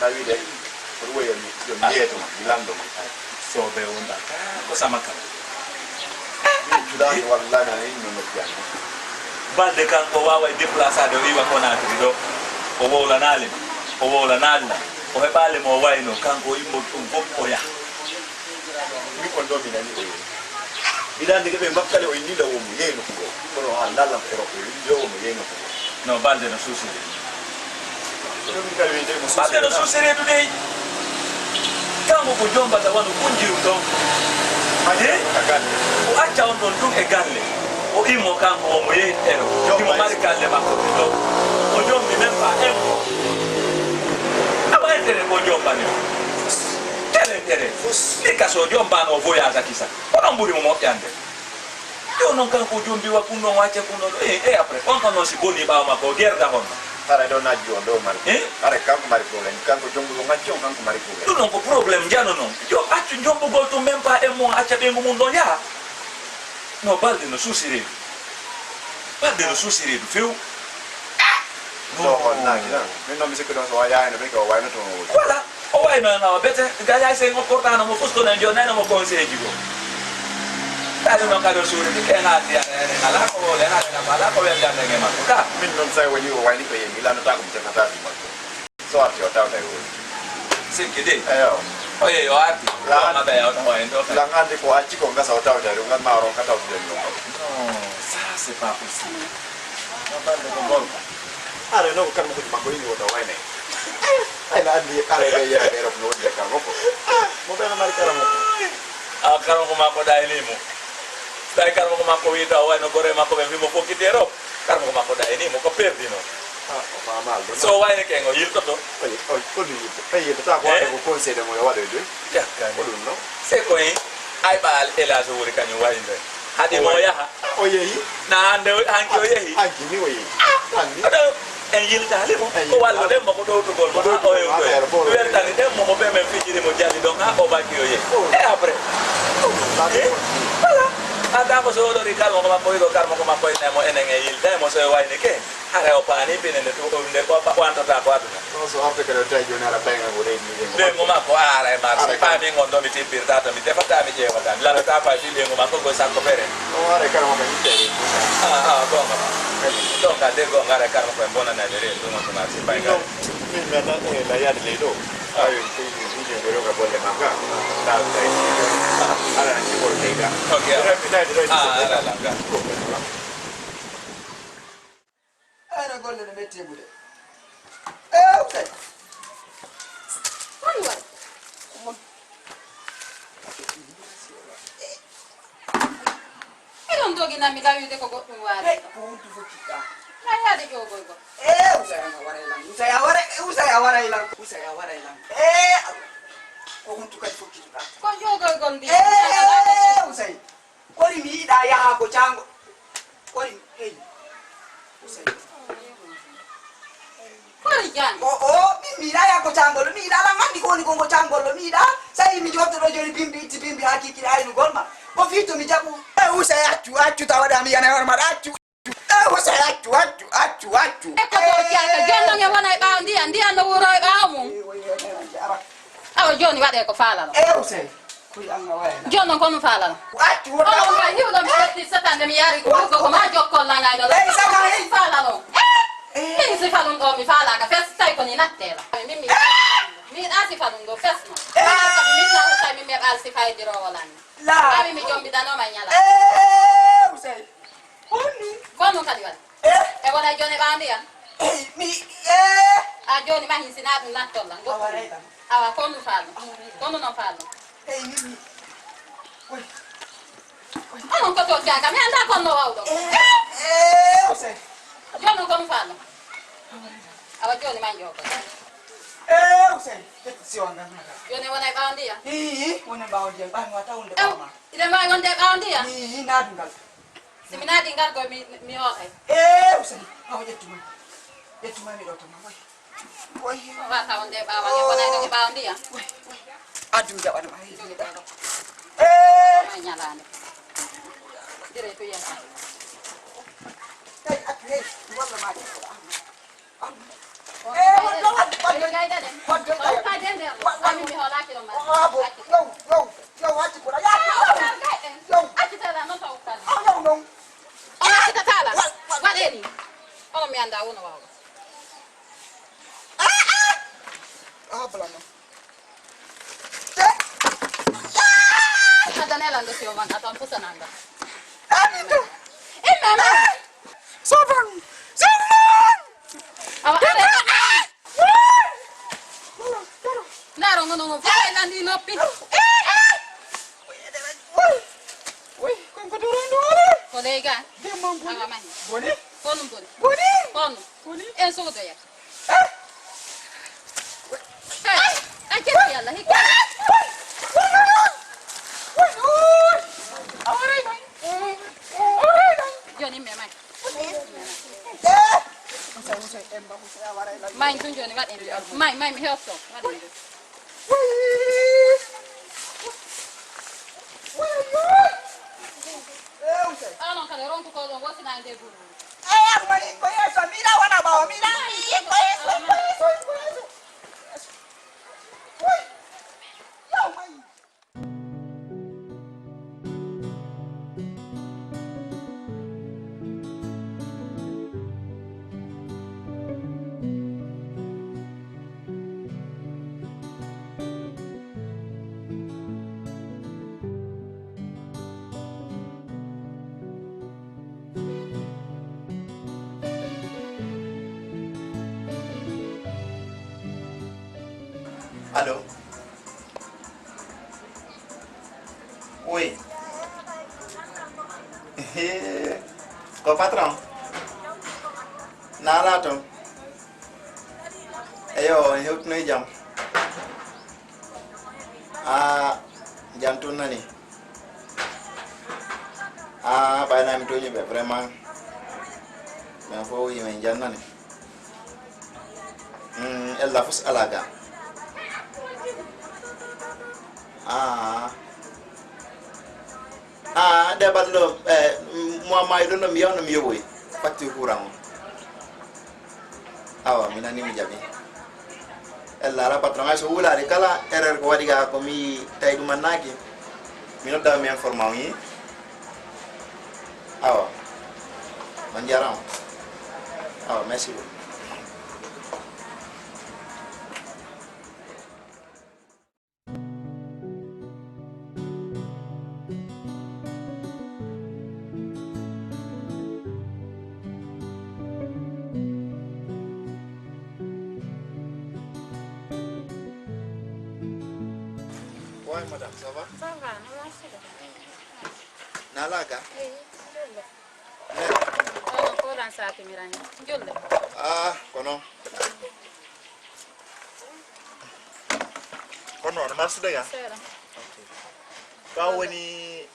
Na wiide ko ɗum woye yo mi yeeto ma mi lanndo ma. Sobe wonda ka ko sama kan. Min culaani walla na in no noppi an. Balde kanko waaway déplacade o iwa Conakry ɗo. O wowlanaali ma. O wowlanaali ma. O heɓaali mo o wayno kanko o immo ɗum fof o yaha. Min on ɗo mi nani o yehi. Mi nani ko ɓe makkale o inni law o mo yehi nokku goo. Kono ha lallam Europe o inni law o mo yehi nokku goo. No balde no suusiri. Ɗum min kadi min de mo balde no suusiri. Suusiri ɗum dey. Kanko ko jombata wano kunjiru ɗon. Acca e? A galle. O acca on ɗon ɗum e galle. O immo kanko o mo yehi ero. Jomba himo mari galle makko ɗum ɗon. O jombi même pas un mois. Awa intérêt ko jombani o. Tere tere. Ni ka so jombano o voyage a kisa. Ko ɗon ɓuri mo moƴƴande. Yo noon kanko o jombi wa kun ɗon o acca kun ɗon ɗo. E, e après on kon noon si boni ɓaawo makko o gerda honno. Hara ɗo najju on ɗo mari. Eh? Hara kanko mari problème. Kanko jombuɗo ngacci on kanko mari problème. Ɗum ɗon ko problème njano noon. Yo accu jombugol tun même pas un mois acca ɓeyngu mum ɗon yaha. No balde no suusi reedu. Balde no suusi reedu few. Ɗo on naaki na. Min noon mi sikki ɗon so o yaayno ɓe ko o wayno toon o woni. Voilà. O wayno en awa bete. Gayay sey o kortano mo fus kono en jonnayno mo conseil ji goo. Tawi noon kadi o suuri ɗi ke haati ara enen alaa ko wowle haala kam alaa ko weldande e makko ka. Min noon so woni o wayni ko yehi mi lannotaako mi tefata ɗum makko. So arti o tawta e woni. Sikki de. Eyo. O yehi o arti. Lan- Ɗo maɓɓe yawta o en ɗo kadi. Lan anndi ko acci ko ngasa o tawta ɗum ngan ma o ronka tawtude ɗum. Non, ça c'est pas possible. No balde ko gorko. Are no ko karmo ko makko yini wota wayne. Ay na anndi are be yere be rop no wonde karmo ko. Mo be no mari karmo. A karmo ko makko da e limo. Tawi karmo ko makko wiita o wayno gore makko ɓe fimo fokkiti e rop. Karmo ko makko da e ni mo ko perdino. Ah, o fama mal. So wayne ke ngo yiltoto. Oye, oye, ko ɗum yilto. Oye, yilto ta ko wata ko conseil de mo yo waɗoy ɗum. Jakkani. Ko ɗum non. C'est ko en ay ɓaal elage wori kañum wayde. Haɗi mo yaha. O yehi. Na hannde o- hanki o yehi. Hanki ni o yehi. Hanki. Aɗo en yiltaali mo. En ko walluɗen mo ko ɗowtugol mo ha o hewtoy. Weltani ɗen mo ko ɓe men fijiri mo jali ɗon ha o bakki o yehi. E après. Voilà. Haa kaa ko so oɗori karmo ko makko, wigo karmo ko makko, ene mo enen e yilde mo so e wayni ke. Hara o paani pine nde tu-, nde ko pa-, wantata ko aduna. Ɗo so orto kadi o tawi jooni ara payngal ko reedi ni. Ɓeyngu makko aara e marché. Ara e paami ngon ɗo mi tippirta to mi tefata mi ƴeewata. Mi lanndata fay fii ɓeyngu makko ko sakko fere. O ara e karmo ko ittee. Ah, ah, goonga ma. Kadi. Ɗon ka de goonga ara e karmo ko e bonanaade reedu ɗum on to marché. Pay kadi. Min mi adda e la yaade ley ɗo. Ah. Ayo, ko yiɗi video ka bolle ma ka. Ka, ka. Ala na kibol kay ka. Ok. Dora mi tawi, dora mi tawi. Ah, ala la ka. Ko ko. Ana golle no metti e ɓuuɗe. Eh, Ousseyn. Holi waɗi? Ko mon. Eɗon dogi nan mi lawide ko goɗɗum waade. Hey, ko wontu fof kiɗɗa. Hay yaade ƴogoygol. Eh, Ousseyn, a waray lan. Ousseyn, a waray, Ousseyn, a waray lan. Ousseyn, a waray lan. Eh, Allah. Ko wontu kadi fof kiɗɗa. Ko ƴogoygol mbi. Eh, Ousseyn. Kori mi yiɗa yaha ko caango. Kori mi, hey. Usay. Kori jan. O, o, min mi yiɗa yaha ko caangol. Mi yiɗa lan anndi ko woni ko ngo caangol. Mi yiɗa, sayi mi jotto ɗo jooni bimbi, itti bimbi haa kiikiiɗe aynugol ma. Ko fii to mi jaɓu. Eh, Usay, accu, accu, tawa ɗa mi yana hoore maɗa, accu. Eh, Usay, accu, accu, accu, accu. E ko to caaka, jooni non e wona e ɓaawo ndiyan, ndiyan no wuro e ɓaawo mum. Eh, woy, woy, woy, woy, ara. Awa jooni waɗee ko faalano. Eh, Usay. Koy Allah waay. Jooni non ko no faalano. Accu, o on ma hiwɗo mi ƴetti satande mi yari ko ko ma jokkol langay no. Eh, saka, eh. Faalano. Eh. Min sifa ɗum ɗo mi faalaaka fes, tawi ko ni nattela. Min mi, mi yiɗa sifa ɗum ɗo fes no. Eh. Haa kadi min na hutay min mi heɓal sifa e dirowo lan. La. Kadi mi jombidanoma e ñala. Eh, Usay. Honɗum? Ko honɗum kadi waɗi? Eh? E wona e jooni ɓaawo ndiyan? Eh, mi, eh. A jooni ma hin sinaa ɗum nattolla. A waray ɗam. Awa, ko honɗum faalno? A waray ɗam. Ko honɗum non faalno? Eh, mi, mi. Oy. Oy. Onon ko to caaka, mi anndaa ko honno wawɗo. Eh, eh, Usay. Jooni non ko honɗum faalno? A waray ɗam. Awa jooni ma jooko. Eh, Usay. Ƴettu siwal ngal nata. Jooni wona e ɓaawo ndiyan? Ii, wona e ɓaawo ndiyan. Ɓaawo mi wata wonde ɓaawo ma. Iɗen waawi wonde e ɓaawo ndiyan? Ii, naadungal. Si mi naati ngargo mi, mi hootay. Ee, Usay, awa ƴettu ma. Ƴettu ma mi ɗo to ma, woy. Woy. Wata on de ɓaawa, ne wona e ɓaawo ndiyan. Woy, woy. Addu mi jaɓana ma, hey. Jogi ɗo. Ee. Ma ñalaande. Dire to yenta. Hey, accu, hey, walla ma. Waɗee ni. Kono mi anndaa wona waawɗo. Addanee lan ɗo si o man, a tan fusanaa ngal. Amin ɗo. Immema. Sovan! Sovan! Awa, are. Ndaaro ngono mo, fof e nandi noppi. Woy, woy, kon ko dorondo wala? Ko ley ga. Demma boni. Awa, mani. Boni? Ko ɗum boni? Boni? Ko ɗum? Boni? En sodoyat. Hey, a jetti Yalla, hikka. Jooni mi may. May tun jooni waɗen. May, may mi hewto. Waɗen. Onon kala rontu ko ɗon wosina nde guru. Ewa, ko yeeso, mi ɗa wona ɓawo, mi ɗa, ko yeeso, ko yeeso, ko yeeso. Woy! Yaw, mayi. Allo. Oui. Ko patron. Naalaa toon. Eyo, en hewtinoy jam. Ah, jam toon nani. Ah, ɓay na mi tooñi ɓe, vraiment. Mais fof wiyi men jannani. Hmm, ella fof alaa ga. Ah. Ah, de balɗo, eh, mo maayi ɗon ɗo mi yaw no mi yoɓoy facture courant o. Awa, mi nani mi jaɓi. Ella ala patron ay so wulaade kala erreur ko waɗi ga ko mi tawi ɗum annaaki. Mi nodda mi informa on yi. Awa. On jarama. Awa, merci beaucoup. Ouais, madame, ça va? Ça va, no merci. Na laga? Eh, julde. Kono ko lan saki miran. Julde. Ah, kono. Kono no marsude ga? Sera. Okay. Ka woni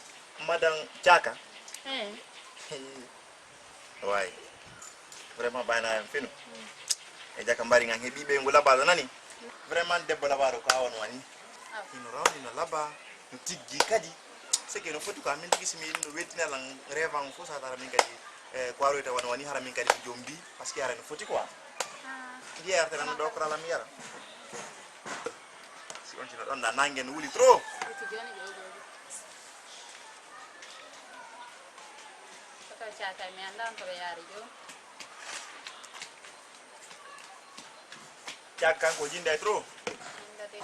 madan Caka? Eh. Way. Vraiment bayna en finu. E jaka mbari ngan heɓi ɓe ngu labaɗo nani. Vraiment debbo labaɗo ko awon wani. Ino rawni no laba, no tiggi kadi. Seke no foti ko amin tigi simi no wetina lan revan fo sa tara min kadi. Eh, ko aroyta wano wani hara min kadi ko jombi parce que hara no foti quoi. Ndi yarata lan ɗo ko ralam yara. Si on tino ɗon da nangen wuli trop. Koto Caka mi anndaa on to ɓe yaari joom. Caka kanko jinnda e trop. Jinnda de.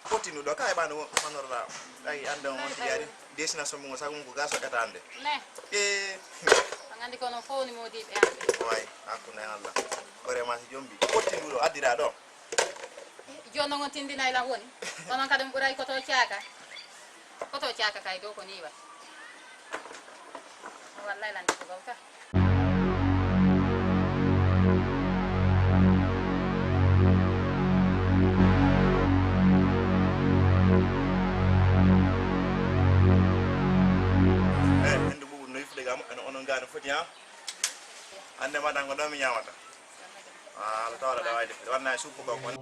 Fottinuɗo ka e ɓaande manorɗa. Ay, annde on on yaari. Destination mum o sago mum ko gas o ƴata annde. Ne. E. An anndi kono fof ni moodiɓe an. Way, hakkunde en Allah. Vraiment si jombi. Fottinuɗo addira ɗo. Jooni noon on tindinay lan woni. Onon kadi on ɓuray koto Caka. Koto Caka kay dow ko ni wa. Wallay lan ko gawta. Eh, hende bubu no yifude ga moƴƴo no onon ga no foti ha. Hande ma dango ɗo mi ñamata. Ah, Allah taala da wayde. Wanna e suppu ko kon.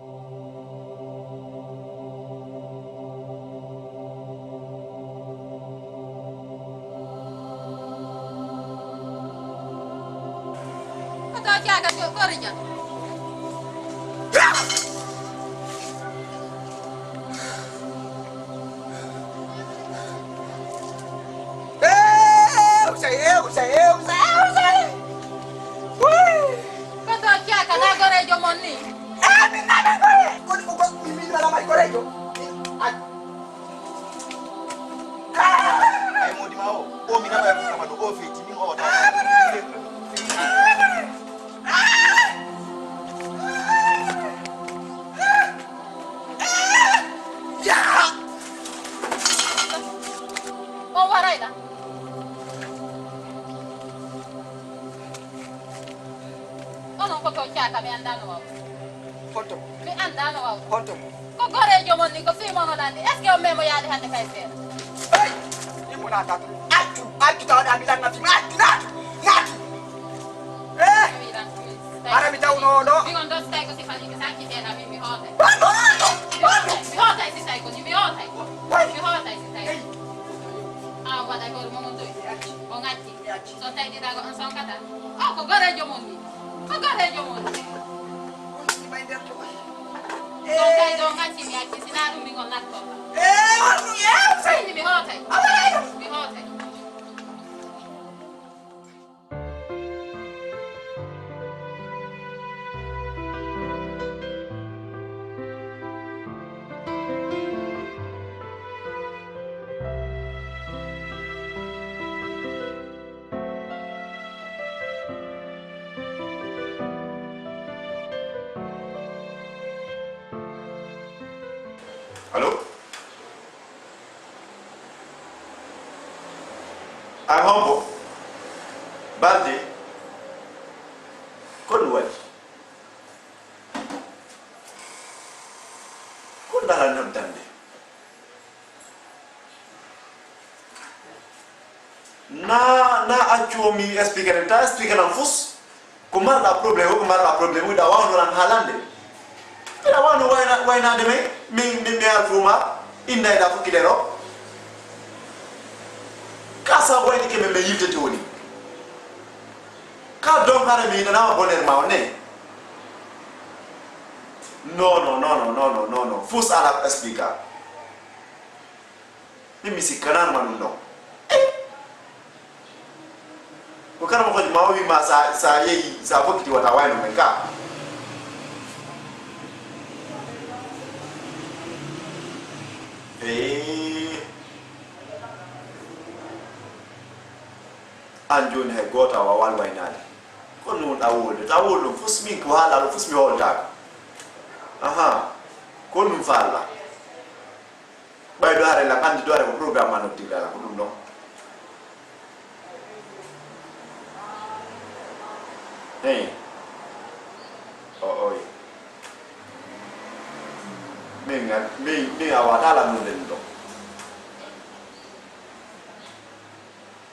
Koto Caka ko korijan. Eh, usay, eh, usay, eh, usay, eh, usay. Wuu. Koto Caka na gorejo mon ni. Eh, min na na gore. Ko ko ko min na la mai gorejo. Ay modi ma o. O mi na ba ko ma do o feti min o ta. Ya. On waray lan. Onon koto Caka mi anndaa no waw. Honto? Mi anndaa no waw. Honto? Ko goreejo mon ni, ko fii mon o lanndi. Est-ce que on memo yaade hannde kay seeɗa? Hey! Yimmo naata to. Accu, accu tawaɗa mi lanna fii ma. Accu, naatu, naatu. Eh! Ara mi tawno ɗo. Mi on ɗo si tawi ko sifani mi sanki teena min mi hootay. Honto, honto, honto? Mi hootay si tawi ko ni, mi hootay. Hey! Mi hootay si tawi. Hey! A on waɗay hoore mon on toy. On acci. So tawi ɗiɗa ko on sonkata. O ko goreejo mon ni. Ko goreejo mon ni. So tawi ɗo ngacci mi acci, sina ɗum min on natto. Sini mi hootay. Mi hootay. Allo? A hombo? Balde? Ko ɗum waɗi? Ko ndara noddande? Na, na accu mi expliquer, ta expliquer lan fus. Ko marɗa problème, ko marɗa problème, wiɗa wawno lan haalande. Mbiɗa wawno wayna, waynade men, min, min, mi alfuma, inda e da fukki ɗero. Ka Sa wayni ke men, men yiltete woni. Ka don hara mi nanama bonheur ma on ne. Non, non, non, non, non, non, non, non. Fus ala explica. Min mi sikkanano ma ɗum ɗon. Eh! Ko kala mo hoji ma o wi ma sa, sa yehi, sa fokkiti wata wayno men ka. Eh. An jooni hay gooto a waawaa waynaade. Ko noon a wowlata, a wowlata ɗum fof, min ko haala ɗum fof mi howlataako. Ahan, ko ɗum faala. Ɓay ɗo hare lan anndi ɗo hare ko programme ma noddirɗa lan, ko ɗum ɗon. Eyi. O, oy. Min, min, min a waawata lan nodde ɗum ɗon.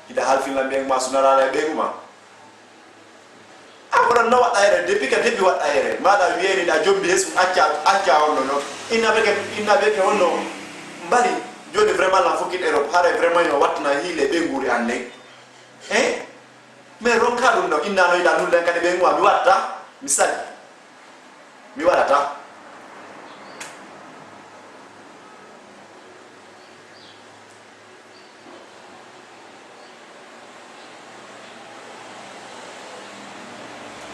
Hiɗa halfin lan ɓeyngu ma, sunaraala e ɓeyngu ma. A kono no waɗɗa ere, depuis que depuis waɗɗa ere. Maɗa wiyeni ɗa jombi hesum acca, acca on no, no. Inna beke, inna beke on no. Mbari, joni vraiment lan fokkin Europe. Hare vraiment yo wattana hiile ɓeynguuri an nden. Eh? Mais ronka ɗum ɗo, inna no yiɗa nulden kadi ɓeyngu ma, mi watta, mi sali. Mi waɗata.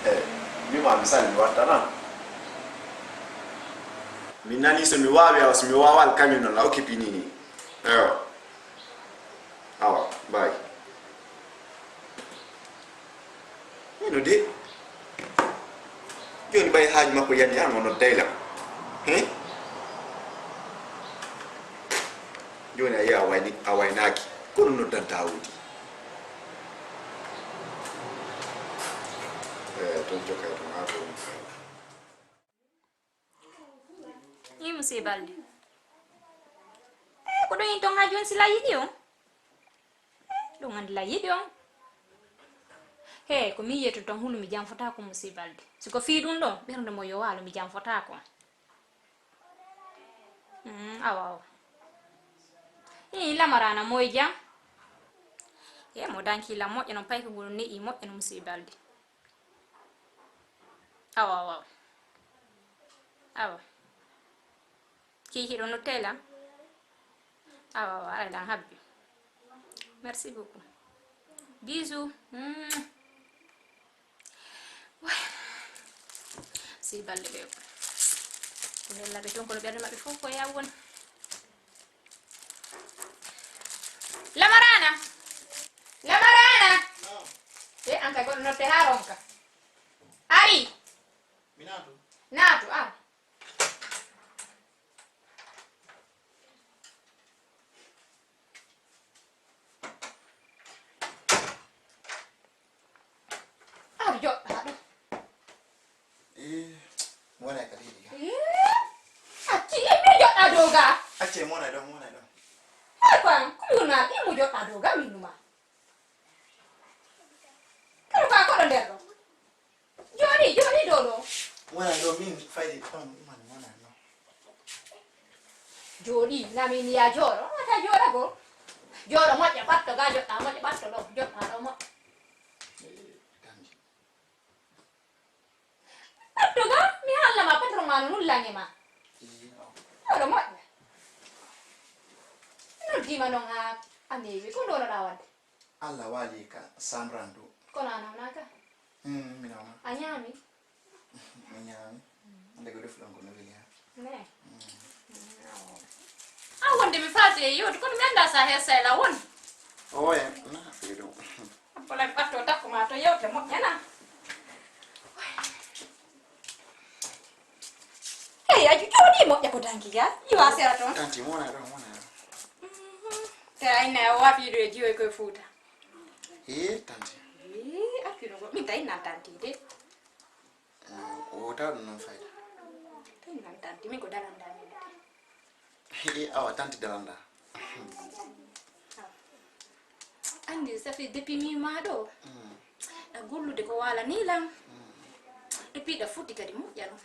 Eh, mi ma mi sali mi wattana. Mi nani so mi wawi awa, so mi wawa alkami non la occupini ni. Eyo. Awa, bye. Hino de. Joni ɓay haaju makko yani han o nodday lam. He? Joni a yiya a wayni, a waynaaki. Kono noddanta a wodi. Eh, ton jokka ton ha ton. Ii, musiibalde. Eh, ko ɗum in ton haa jooni si la yiɗi on? Eh, ɗum anndi la yiɗi on. He, ko mi yiyete ton hulu mi janfotaako musiibalde. Si ko fii ɗum ɗo, ɓernde mo yo waalo mi janfotaako. Mm, awa, awa. Ii, lamaraana moye jam? Eh, mo danki la moƴƴa non payko ngol ne'i moƴƴa no musiibalde. Awa, awa, awa. Awa. Kiki ɗo no tela. Awa, awa, aray lan habbi. Merci beaucoup. Bisous. Mm. Ouais. Si balɗe ɓe. Ko hella ɓe ton kono ɓernde maɓɓe fof ko yaw woni. Lamarana! Lamarana! E an kay goɗɗo notte haa ronka. Ari! Mi naatu. Naatu, ar. Ar joɗɗa ɗo. Eh, mi wona e kadi ga. Eh, acci, eh, mi joɗɗa dow ga. Acce, mi wona e ɗon, mi wona e ɗon. Hay ko an, ko mi wona, eh, mo joɗɗa dow ga, min numa. Kala ko a koɗo nder ɗo. Jooɗi, jooɗi dow ɗo. Wona ɗo min fayde ɗon, ɗum wona ɗo. Jooɗi, na min ya jooɗo. Wata jooɗo go. Jooɗo moƴƴa, ɓatto ga joɗɗa, moƴƴa, ɓatto ɗo, joɗɗa ɗo moƴƴa. Eh, tamji. Ɓatto ga, mi haalna ma patron ma no nullange ma. Eh, no. Jooɗo moƴƴa. Noddima noon haa a neewi, ko ndonoɗa wadde? Allah waali ka samran du. Kono a nawnaaka? Mm, mi nawna. A ñaami? Mi ñaami. Nde ko defuɗon ko no weli ha. Ne? Mm. Mm, awo. A wonde mi faati e yewde, kono mi annda sa he seyla won. Oye, na fiiɗum. Abbola mi ɓatto takko ma to yewte moƴƴana. Hey, a jooɗi moƴƴa ko danki ga. Iwa sera toon. Tanti, mo wona ɗo, mo wona ɗo. Mhm. Te ayne o wafi ɗo e jiwoy koye Fuuta. Ee, tanti. Ee, artuɗo ko min tawi nan tanti de. Mm, o wota ɗum noon fayda. Tawi nan tanti, min ko daranda min de. Ee, awa, tanti daranda. Anndi, ça fait depuis mi ma ɗo. Mm. A gollude ko wala ni lan. Mm. Et puis ɗa futti kadi moƴƴa no.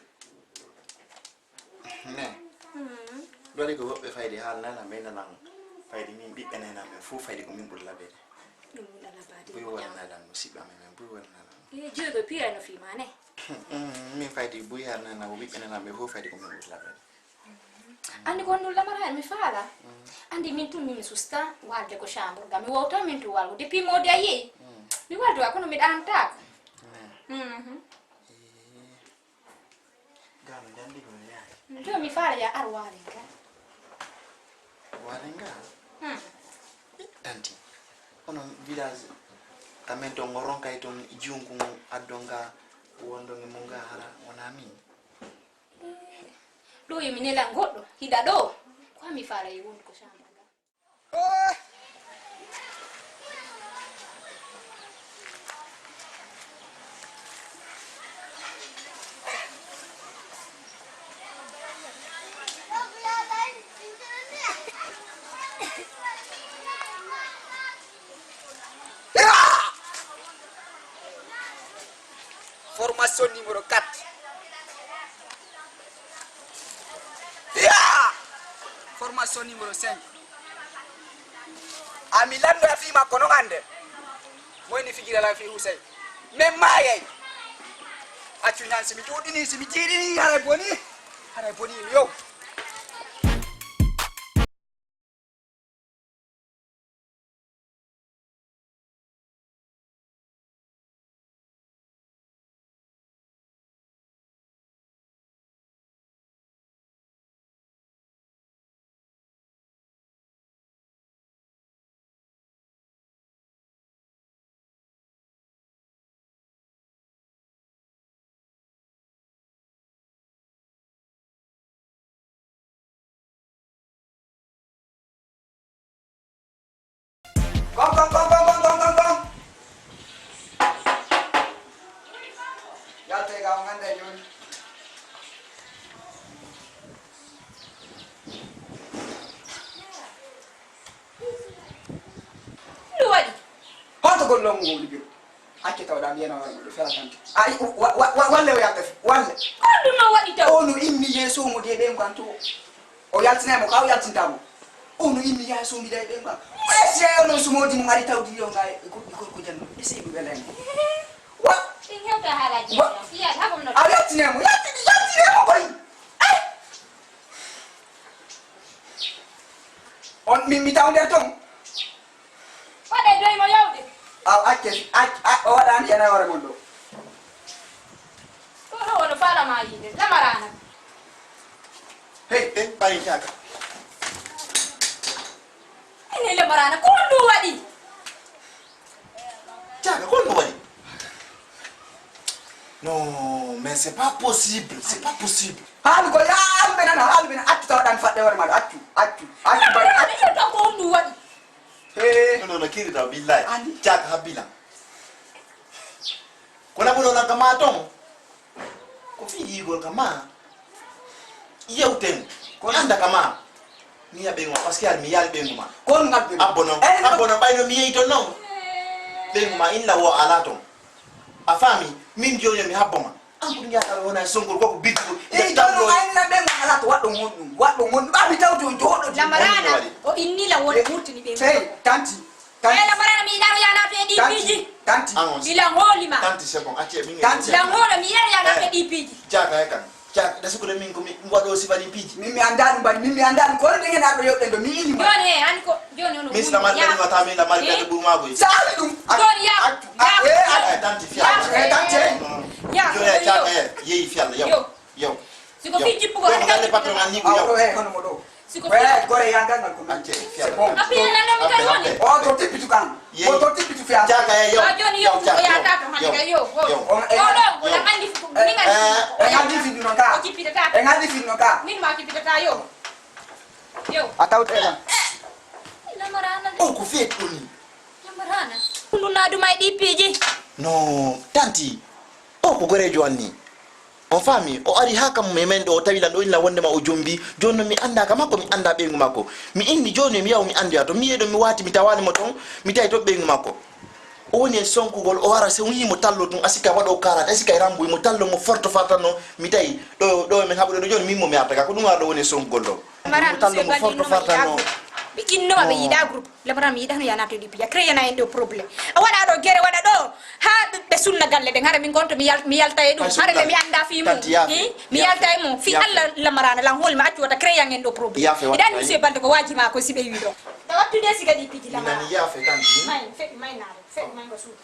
Ne. Mm. Ɗo waɗi ko woɓɓe fayde haal nana, mais nanan fayde min ɓiɓɓe nana, mais fof fayde ko min ɓuri labede. Ɗum ɗum ɗala baadi. Buy wonanaɗam, musiɓɓe amen, buy wonanaɗam. E jogo piya no fi mane. Mm, min faydi buy harnana o ɓiɓɓe nanaɓe fof faydi ko min ɓuri labade. Anndi ko honɗum lamara hen mi faala. Anndi min tun min mi susta walde ko chambre ga mi wowta min tun walgo depuis modi a yehi. Mi waldo a kono mi ɗantaako. Mhm. Gano jandi ko yaay. Jomi faala ya ar walen ka. Walen ga. Hmm. Tanti. Onon village amen to ngo ronkay ton jungu addonga wondo ngi mo nga hara wona min. Ɗo yo mi nelan goɗɗo hiɗa ɗo. Ko mi faala e wondu ko chambre ga. Formation numéro quatre. Ya! Formation numéro cinq. Ami lanndo a fii makko non annde. Moy ni fijira lan fii Husey. Men maayay. Accu ñaan si mi ɗuuɗini, si mi jiiɗini, haray boni. Haray boni mi yow. Kon, kon, kon, kon. Yaltee ga, on annday jooni. Ɗum waɗi. Honto golloomo ngo woni biro? Acce taw ɗam yena wara ɗo fela tante. Ay, wa, wa, wa, walle o yalta fi, walle. Ko ɗum no waɗi taw? O no immi yeeso mo de ɓe nganto. O yaltinay mo ka o yaltinta mo. O no immi yeeso mi day ɓe ngan. Esi ay ono sumodi mo ngari taw di yo ngai ko ko ko janno. Esi ɗum ɓe lay mo. Wa. Ɗin hewta haalaaji. Wa. Fiya hagom no. A yaltinay mo, yaltini, yaltinay mo koy. Ay. On mi mi taw nder ton. Waɗe doy mo yawde. Aw acce, ac-, a-, o waɗaani e nayoore mon ɗo. Ko ɗo woni faala ma yiide, lamaraana. Hey, hey, ɓayi caaka. Ene lamaraana, ko ɗum waɗi? Caaka, ko ɗum waɗi? Non, mais c'est pas possible, c'est pas possible. Haalu ko yaa haalu ɓe nana, haalu ɓe nana, accu tawa ɗan faɗɗe hoore maɗa, accu, accu, accu, bay, accu. Ɗum ko ɗum waɗi? He. Non, non, non, kiri daw, billahi. Ani? Caaka habbila. Kono ɓuri on kama ton. Ko fii yiigol kama. Yewten. Ko anda kama. Mi yiya ɓeyngu ma, parce que ar mi yaali ɓeyngu ma. Kon ngal ɓe. Abbo non. Eh, abbo non, ɓayno mi yeyi ton non. Ɓeyngu ma inna wo ala ton. A faami, min jooni mi habbo ma. An ko ɗum yaata wona e songol ko ko biddugo. Eh, jooni ma inna ɓeyngu ma ala to waɗɗo ngonɗum. Waɗɗo ngonɗum. Ɓa mi taw jooni jooɗo. Lamaraana, o inni la won murtini ɓeyngu. Sey, tanti. Tanti. Ela barana mi yiɗano yanato e ɗi piiji. Tanti. Tanti. Ila hoolima. Tanti, c'est bon, acce min. Tanti. Ila hoolo mi yiɗano yanato e ɗi piiji. Caaka e kan. Caaka, da sukude min ko mi waɗo sifa ɗi piiji. Min mi anda ɗum bani, min mi anda ɗum ko ɗum ngena ɗo yoɓɗen ɗo mi ini ma. Joni he, an ko, joni ono. Min sita mari ɗum wata min da mari ɗum ɓurmago. Sa ari ɗum. Joni ya. Eh, tanti fiya. Eh, tanti. Ya. Joni ya caaka e yeyi fiya yo. Yo. Siko fi jippugol. Ɗo ko galle patron an ni ko yaw. Ɗo he hono mo ɗo. Siko fi gore yangal ngal ko min. Acce fiya. C'est bon. Api nan mi kay woni. O to tippitu kan. O to tippitu fiya. Caaka e yaw. A joni yo ko ya tato hande kay yo. Yo. Ko ɗo ko la mandi fu ko ni ngal. E ngal di fi non ka. O jippita ta. E ngal di fi non ka. Min ma jippita ta yo. Yo. A tawte kan. Lamarana. O ko fe ɗoni. Lamarana. Ɗum na ɗum ay ɗi piiji. No, tanti. O ko goreejo an ni. On faami, o ari haa kam e men ɗo, o tawi lan ɗo inna wondema o jombi. Jooni non mi annda ka makko, mi annda ɓeyngu makko. Mi inni jooni mi yaw mi anndoya to. Mi yehi ɗo mi waati, mi tawaani mo ton, mi tawi to ɓeyngu makko. O woni e sonkugol, o wara se o yii mo tallo ɗum, a sikka waɗo karate, a sikka e rambuy mo tallo mo forto fartanno. Mi tawi ɗo, ɗo men haɓude ɗo jooni, min mo mi arta ka. Ko ɗum wara ɗo woni e sonkugol ɗo. Mo tallo mo forto fartanno. Innoma ɓe yiɗa groupe. Lamara mi yiɗano ya nato ɗi piya. Créé na en ɗo problème. A waɗa ɗo gere waɗa ɗo. Ha ɓe sunna galle ɗen. Hara min gonto mi yal- mi yalta e ɗum. Hara ɓe mi anda fi mum. Mi yalta e mum. Fi Allah lamarana lan holma accu wata créé en ɗo problème. Iɗan monsieur Balde ko waji ma ko si ɓe wi ɗo. Ɗa wattude siga ɗi piji lamara. May feɗi may naɗo. Feɗi may ko suuɗi.